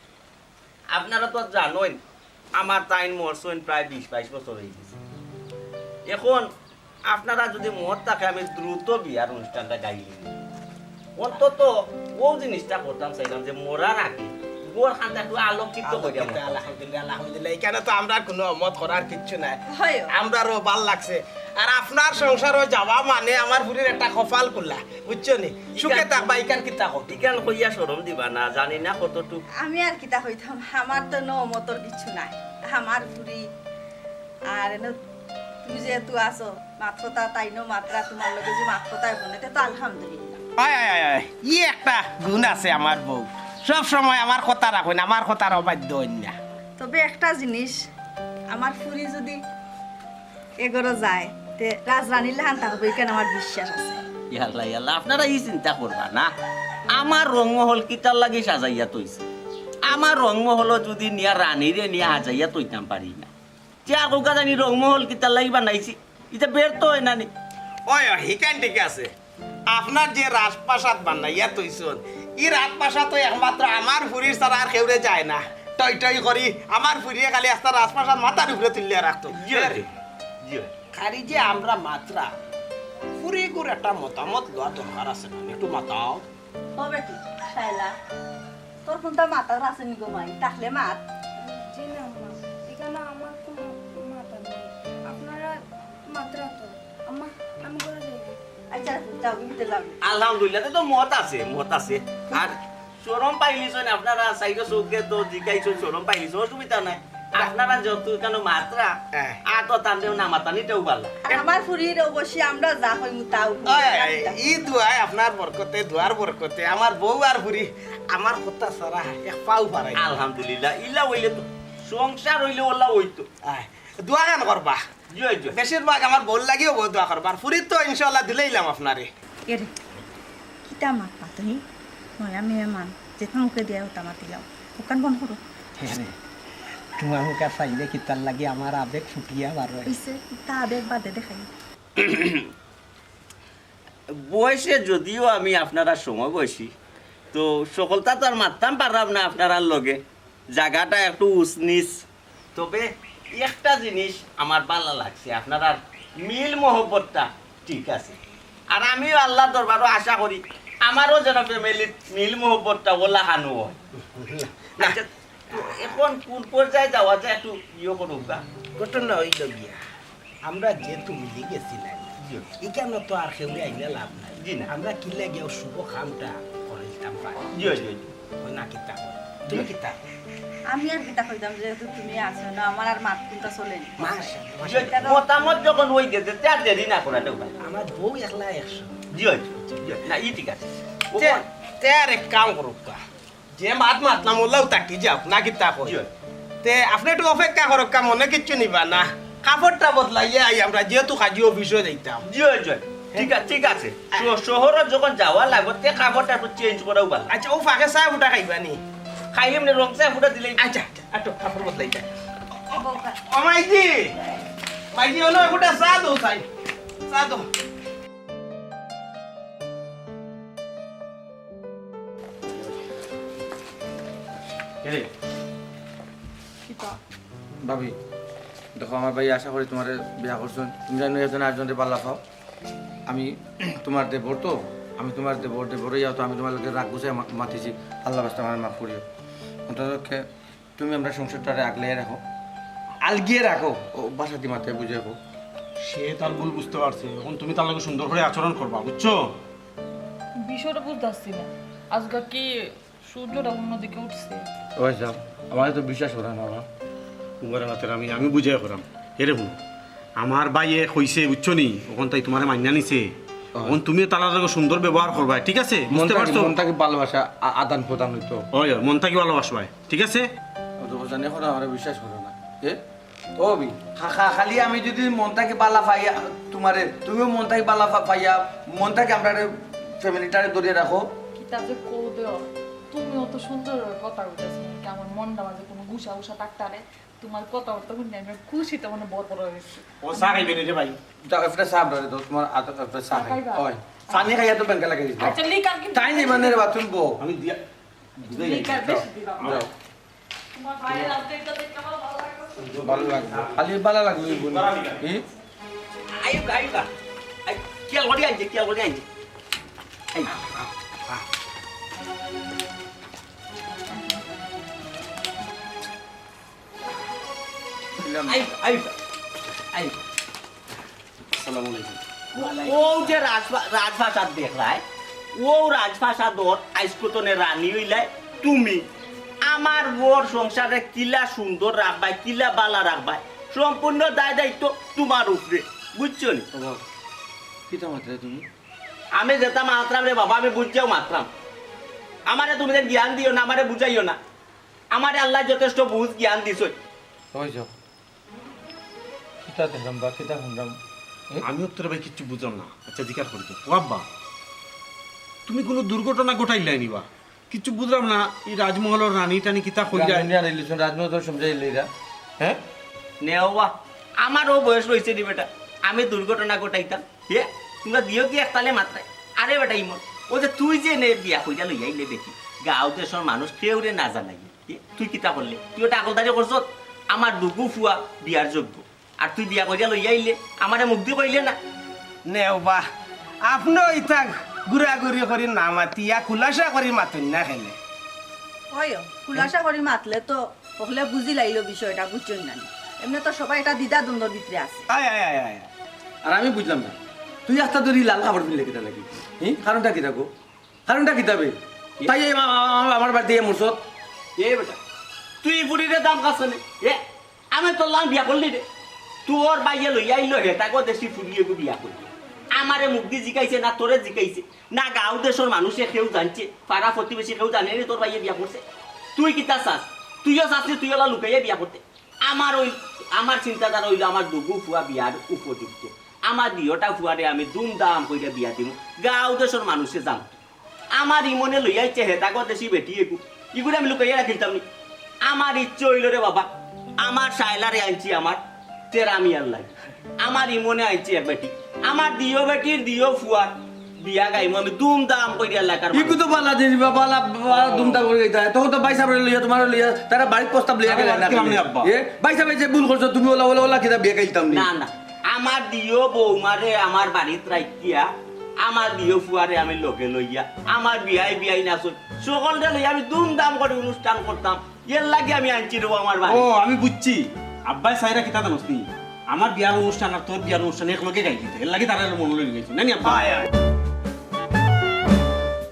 আপনারা তো জানইন, আমার তাইন মরছইন প্রায় বিশ বাইশ বছর হয়ে গেছে। এখন আপনারা যদি মত থাকে, আমি দ্রুত বিয়ার অনুষ্ঠানটা গাইলি। অন্তত ও জিনিসটা করতাম চাইলাম যে মরার আগে ঘর খানটা একটু আলোকিত করিয়া মরতাম। আলহামদুলিল্লাহ, আলহামদুলিল্লাহ। এখানে তো আমরা কোনো মত করার কিচ্ছু নাই। হয়। আমরারও ভালা লাগছে। আর আপনার সংসারও যাওয়া মানে আমার ফুরির একটা কপাল খুলা, বুঝছো নি? সুখে থাকবা, ইখান কিতা কও? ইখান কইয়া শরম দিবা না, জানি না কতটুক। আমি আর কিতা কইতাম, আমার তো নমতর কিচ্ছু নাই। আমার ফুরি আর এনে তুমি যেহেতু আছো, মাত কথা তাইনও মাতরা, তোমার লগে যে মাত কথায় বনে, তে তো আলহামদুলিল্লাহ। আয়, আয়, আয়, আয়, ই একটা গুণ আছে আমার বউ, সব সময় আমার কথা রাখইন, আমার কথার অবাধ্য হইন না। তবে একটা জিনিস, আমার ফুরি যদি এ ঘরো যায়, তে রাজরানীর লাখান থাকবো, ইখান আমার বিশ্বাস আছে। ইয়াল্লা, ইয়াল্লা, আপনারা ই চিন্তা করবা না। আমার রংমহল কিতার লাগি সাজাইয়া থইছে? আমার রংমহলও যদি নিয়া রানীরে নিয়া সাজাইয়া থইতাম পারি না, তে আর কউক্কা জানি রংমহল কিতার লাগি বানাইছি, ইটা ব্যর্থ হয় না নি? ওই, ওই, হিকান ঠিক আছে। আপনার যে রাজপ্রাসাদ বানাইয়া থইছন, ই রাজপ্রাসাদ তো একমাত্র আমার ফুরির ছাড়া আর কেউরে যায় না। টই টই করি আমার ফুরিয়ে খালি একটা রাজপ্রাসাদ মাথার উপরে তুলিয়া রাখতো। জি, জি, জি। খালি যে আমরা মাতরা, ফুরিগুর একটা মতামত লওয়া দরকার আছে না, একটু মাতাও। ও বেটি, শায়লা, তোর কোনটা মাথার আছে নি গো মাই? তাহলে মাত। জি না, আম্মা, ইখান আমার কোনো মাথা নাই। আপনারা মাতরা তো। আম্মা, আমি ঘরে যাই। আচ্ছা, যাও, ভিতরে যাও। আলহামদুলিল্লাহ, তে তো মত আছে, মত আছে। আর শরম পাইলিছইন, আপনারা সাইডে চোখে তো জিকাইছইন, শরম পাইলিছইন, অসুবিধা নাই। আপনারা যত কেন মাতরা, হ্যাঁ। আর তো তানদেও না মাতানিটাও ভালা। আর আমার ফুরির অবশ্যই আমরা যা কইমু তাও। ওই, ওই, ই দোয়ায় আপনার বরকতে, দোয়ার বরকতে, আমার বউ আর ফুরি, আমার কথা ছাড়া এক পাও ফারাই। আলহামদুলিল্লাহ, ইলা অইলে তো, সংসার অইলে ওলা অইতো। আয়, দোয়া খান করবা। জি, জি। বেশিরভাগ আমার বউর লাগিও বউ দোয়া করবা। আর ফুরির তো ইনশাআল্লাহ দিলাইলাম আপনারে। এরে, কিতা মাত মাতো হি? নয়া মেহমান, যেতা মুখে দিয়া ওতা মাতিলাও। অখান বন্ধ করো। হ্যাঁ রে, তোমার মুখে চাইলে কিতার লাগি আমার আবেগ ফুটিয়া বার অয়। অইছে, ইতা আবেগ বাদে দেখাই। বয়সে যদিও আমি আপনারার সমবয়সী, তো সকলতা তো আর মাততাম পাররাম না আপনারার লগে। জাগাটা একটু উচনিচ, তবে একটা জিনিস আমার ভালা লাগছে, আপনারার মিল মহব্বতটা ঠিক আছে। আর আমিও আল্লাহর দরবারো আশা করি আমারও যেন ফ্যামিলিত মিল মহব্বতটা ওলা খানো হয়। আচ্ছা, তো এখন কোন পর্যায়ে যাওয়া যায় একটু ইয়ে করুক গা। ঘটনা অইল গিয়া, আমরা যেহেতু মিলি গেছি না, জি। ইখানো তো আর কেউরে আইনা লাভ নাই। জি না। আমরা কিলা গিয়া শুভ কামটা করিলতাম পারি। জি, জি, জি। ওই না কিতা কর? তুমি কিতা? আমি আর কিতা কইতাম, যেহেতু তুমি আছো না, আমার আর মাত কুন্তা চলে নি। মাশাআল্লাহ, জি, মাশাআল্লাহ। মতামত যখন ওই গেছে, তে আর দেরি না করা দেও ভাই। আমার বউ একলা একশো। জি, জি, জি, জি। না, ই ঠিক আছে। তে, তে আর এক কাম করুক গা। যে মাত মাতলাম, ওলাও থাকি যাও, না কিতা কই? জি। তে আপনে একটু অপেক্ষা করউক্কা, মনে কিচ্ছু নিবা না। কাপড়টা বদলাইয়া আই আমরা, যেহেতু কাজী অফিসো যাইতাম। জি, জি। ঠিক আ-, ঠিক আছে। শ-, শহরো যখন যাওয়া লাগবো, তে কাপড়টা একটু চেঞ্জ করাও ভালা। আচ্ছা, ও ফাঁকে চা ফুটা খাইবা নি? খাইলাম নে, রং চা ফুটা দিলেই। আচ্ছা, আচ্ছা, আটো, কাপড় বদলাই যাই। ও মাইজি, মাইজি, অনো ফুটা চা দেও চাই। চা দেও। কিতা? ভাবি, দেখো, আমার ভাই আশা করি তোমারে বিয়া করছইন। তুমি জানো, একজন আরেকজনরে ভালা পাও। আমি তোমার দেবর তো, আমি তোমার দেবর, দেবর অইয়াও তো আমি তোমার লগে রাগ গুছাই মা-, মাতিছি। আল্লাহ বাস্তে আমারে মাফ করিও। অন্তত পক্ষে তুমি আমরার সংসারটারে আগলাইয়া রাখো, আলগিয়ে রাখো, ও ভাষাদি মাতে বুঝাইবো। সে তার ভুল বুঝতে পারছে, এখন তুমি তার লগে সুন্দর করি আচরণ করবা, বুঝছো? বিষয়টা বুঝতে পারছি না, আজকে কি সূর্যটা অন্যদিকে উঠছে? ওই সাব, আমারে তো বিশ্বাস করে না, বাবা। তোমার মাতের আমি, আমি বুঝাই করাম। এরে হুনো, আমার ভাইয়ে কইছে, বুঝছো নি? অখন তাই তোমারে মাইনা নিছে। অখন তুমিও তার লগে সুন্দর ব্যবহার করবায়, ঠিক আছে? বুঝতে পারছো? মন থাকি ভালোবাসা আ-, আদান প্রদান অইতো। ওই, ওই, মন থাকি ভালোবাসবায়, ঠিক আছে? তো জানি এখন আমারে বিশ্বাস করো না। এ? ও বি, খা-, খা-, খালি আমি যদি মন থাকি বালা পাইয়া তুমারে, তুমিও মন থাকি বালা পা-, পাইয়া, মন থাকি আমরারে ফ্যামিলিটারে ধরিয়া রাখো। কিতা যে কও দেও, তুমিও তো সুন্দর কথা কইতাছো, নাকি আমার মনটা মাঝে কোনো গুসা গুসা থাকতারে, তুমার কথাবার্তা হুনিয়া আমি খুশিতে মানে বড় বড় অইছি। ও চা খাইবে নি রে ভাই? যাও, একটা চা আমরারে দাও, তুমার আত-, একটা চা চা খাই। খাইবা? ওই, পানি খাইয়া তো ব্যাংকে লাগাই দিস। আচ্ছা, লিকার কিন্তু তাই নি মানে রে বা, তুমি বউ। আমি দিয়া, বুঝাই লিকার যাই। বেশি দিবা। যাও। তোমার ভাইয়ের আজকে এটা দেখতে আমার ভালো লাগছে। ভালো লাগবে। খালি ভালো লাগবে, এই বোন। কি? আইবা, আইবা। আই, কিয়াল করি আনছে, কিয়াল করি আনছে। আই। I, I, I. আসসালামু আলাইকুম। ও যে রাজভা-, রাজপ্রাসাদ দেখরায়, ও রাজপ্রাসাদর আইজকু তনে রানী অইলায় তুমি। আমার বউর সংসারে কিলা সুন্দর রাখবায়, কিলা বালা রাখবায়, সম্পূর্ণ দায় দায়িত্ব তুমার উপরে, বুঝছো নি? ও বাবা, কিতা মাতরায় তুমি? আমি যেতা মাতরাম রে বাবা, আমি বুঝিয়াউ মাতরাম। আমারে তুমি যে জ্ঞান দিও না, আমারে বুঝাইও না। আমারে আল্লায় যথেষ্ট বুঝ জ্ঞান দিছইন। ওই যাও। কিতা দেখলাম বা, কিতা শুনলাম? এ? আমিও তো রে ভাই কিচ্ছু বুঝলাম না। আচ্ছা, জিকার করি তো। ও আব্বা, তুমি কুনু দুর্ঘটনা ঘটাইলায় নি বা? কিচ্ছু বুঝলাম না। এই রাজমহলর রানী টানি কিতা কইরা? রানী আনিলিছুন, রাজমহলর সমঝাইলিরা। হ্যাঁ? নেও বা, আমারও বয়স রইছে নি বেটা, আমি দুর্ঘটনা ঘটাইতাম? হে? তুমরা দিও কি একতালে মাতরায়? আরে বেটা ইমন, ও যে তুই যে নে বিয়া কইরা লইয়া আইলে বেটি, গাঁও দেশর মানুষ কেউরে না জানাইয়া। এ, তুই কিতা করলে? তুই ওটা আকলদারি করছত? আমার দুগু ফুয়া বিয়ার যোগ্য। আর তুই বিয়া করিয়া লইয়া আইলে, আমারে মুখদি কইলে না। নেও বা, আপনেও ইতা ঘুরাঘুরি করি না মাতিয়া, খুলাসা করি মাতইন না কেনে? অয়, খুলাসা করি মাতলে তো অকলে বুঝিলাইলো বিষয়টা, বুঝছইন না নি? এমনে তো সবাই একটা দ্বিধাদ্বন্দ্বর ভিতরে আছে। আয়, আয়, আয়, আয়, আয়। আর আমি বুঝলাম না, তুই আস্তা ধরি লাল কাপড় পিনলে কিতা লাগি? হি? কারণটা কিতা গো? কারণটা কিতা বে? তাই এই আমা-, আমা-, আমার বাড়িত আইয়া মরছত? এ বেটা, তুই ই ফুড়িরে দাম কাছে নে। এ, আমি তোর লাং বিয়া করলি রে। তোর ভাইয়ে লইয়া আইলো হেতাগো দেশি ফুড়ি এগু বিয়া করলি। আমারে মুখদি জিকাইছে না তোরে জিকাইছে? না গাঁও দেশর মানুষে কেউ জানছে? পাড়া প্রতিবেশী কেউ জানে নি তোর ভাইয়ে বিয়া করছে? তুই কিতা চাস? তুইও চাস নি তুই ওলা লুকাইয়া বিয়া করতে? আমার ওই, আমার চিন্তাধারা অইলো আমার দুগু ফুয়া বিয়ার উপযুক্ত। আমার দিওটা ফুয়ারে আমি ধুমধাম কইরা বিয়া দিমু, গাঁও দেশর মানুষে জানতো। আমার ইমনে লইয়া আইছে হেতাগো দেশি বেটি এগু, ইগুরে আমি লুকাইয়া রাখিলতাম নি। আমার ইচ্ছে অইলো রে বাবা, আমার শায়লারে আনছি আমার তেরা মিয়ার লাগি। আমার ইমনে আনছি এক বেটি, আমার দিও বেটির দিও ফুয়ার বিয়া গাইমু আমি ধুমধাম করিয়া এলাকার ইগু তো মানুষ। বালা জিনিস বা, বালা, বালা ধুমধাম করি গাইতা। তখন তো ভাইসাবরে লইয়া, তুমারে লইয়া, তারা বাড়িত প্রস্তাব লইয়া আরে, গেলা না আজকে আমি কেনে? আব্বা। এ, ভাইসাব, এই যে ভুল করছো তুমি, ওলা, ওলা, ওলা, কিতা বিয়া গাইতাম নি? না, না, আমার দিও বৌমারে আমার বাড়িত রাখিয়া, আমার দিও ফুয়ারে আমি লগে লইয়া, আমার বিয়াই বিয়াই নাচই, সকলরে লইয়া আমি ধুমধাম করি অনুষ্ঠান করতাম। এর লাগি আমি আনছি রে আমার বাড়ি। ও, আমি বুঝছি। আব্বায় চাইরা কিতা জানোস নি? আমার বিয়ার অনুষ্ঠান আর তোর বিয়ার অনুষ্ঠান একলগে গাই দিতে। এর লাগি তারা মনো লই গেছে। না নি আব্বা? আয়, আয়।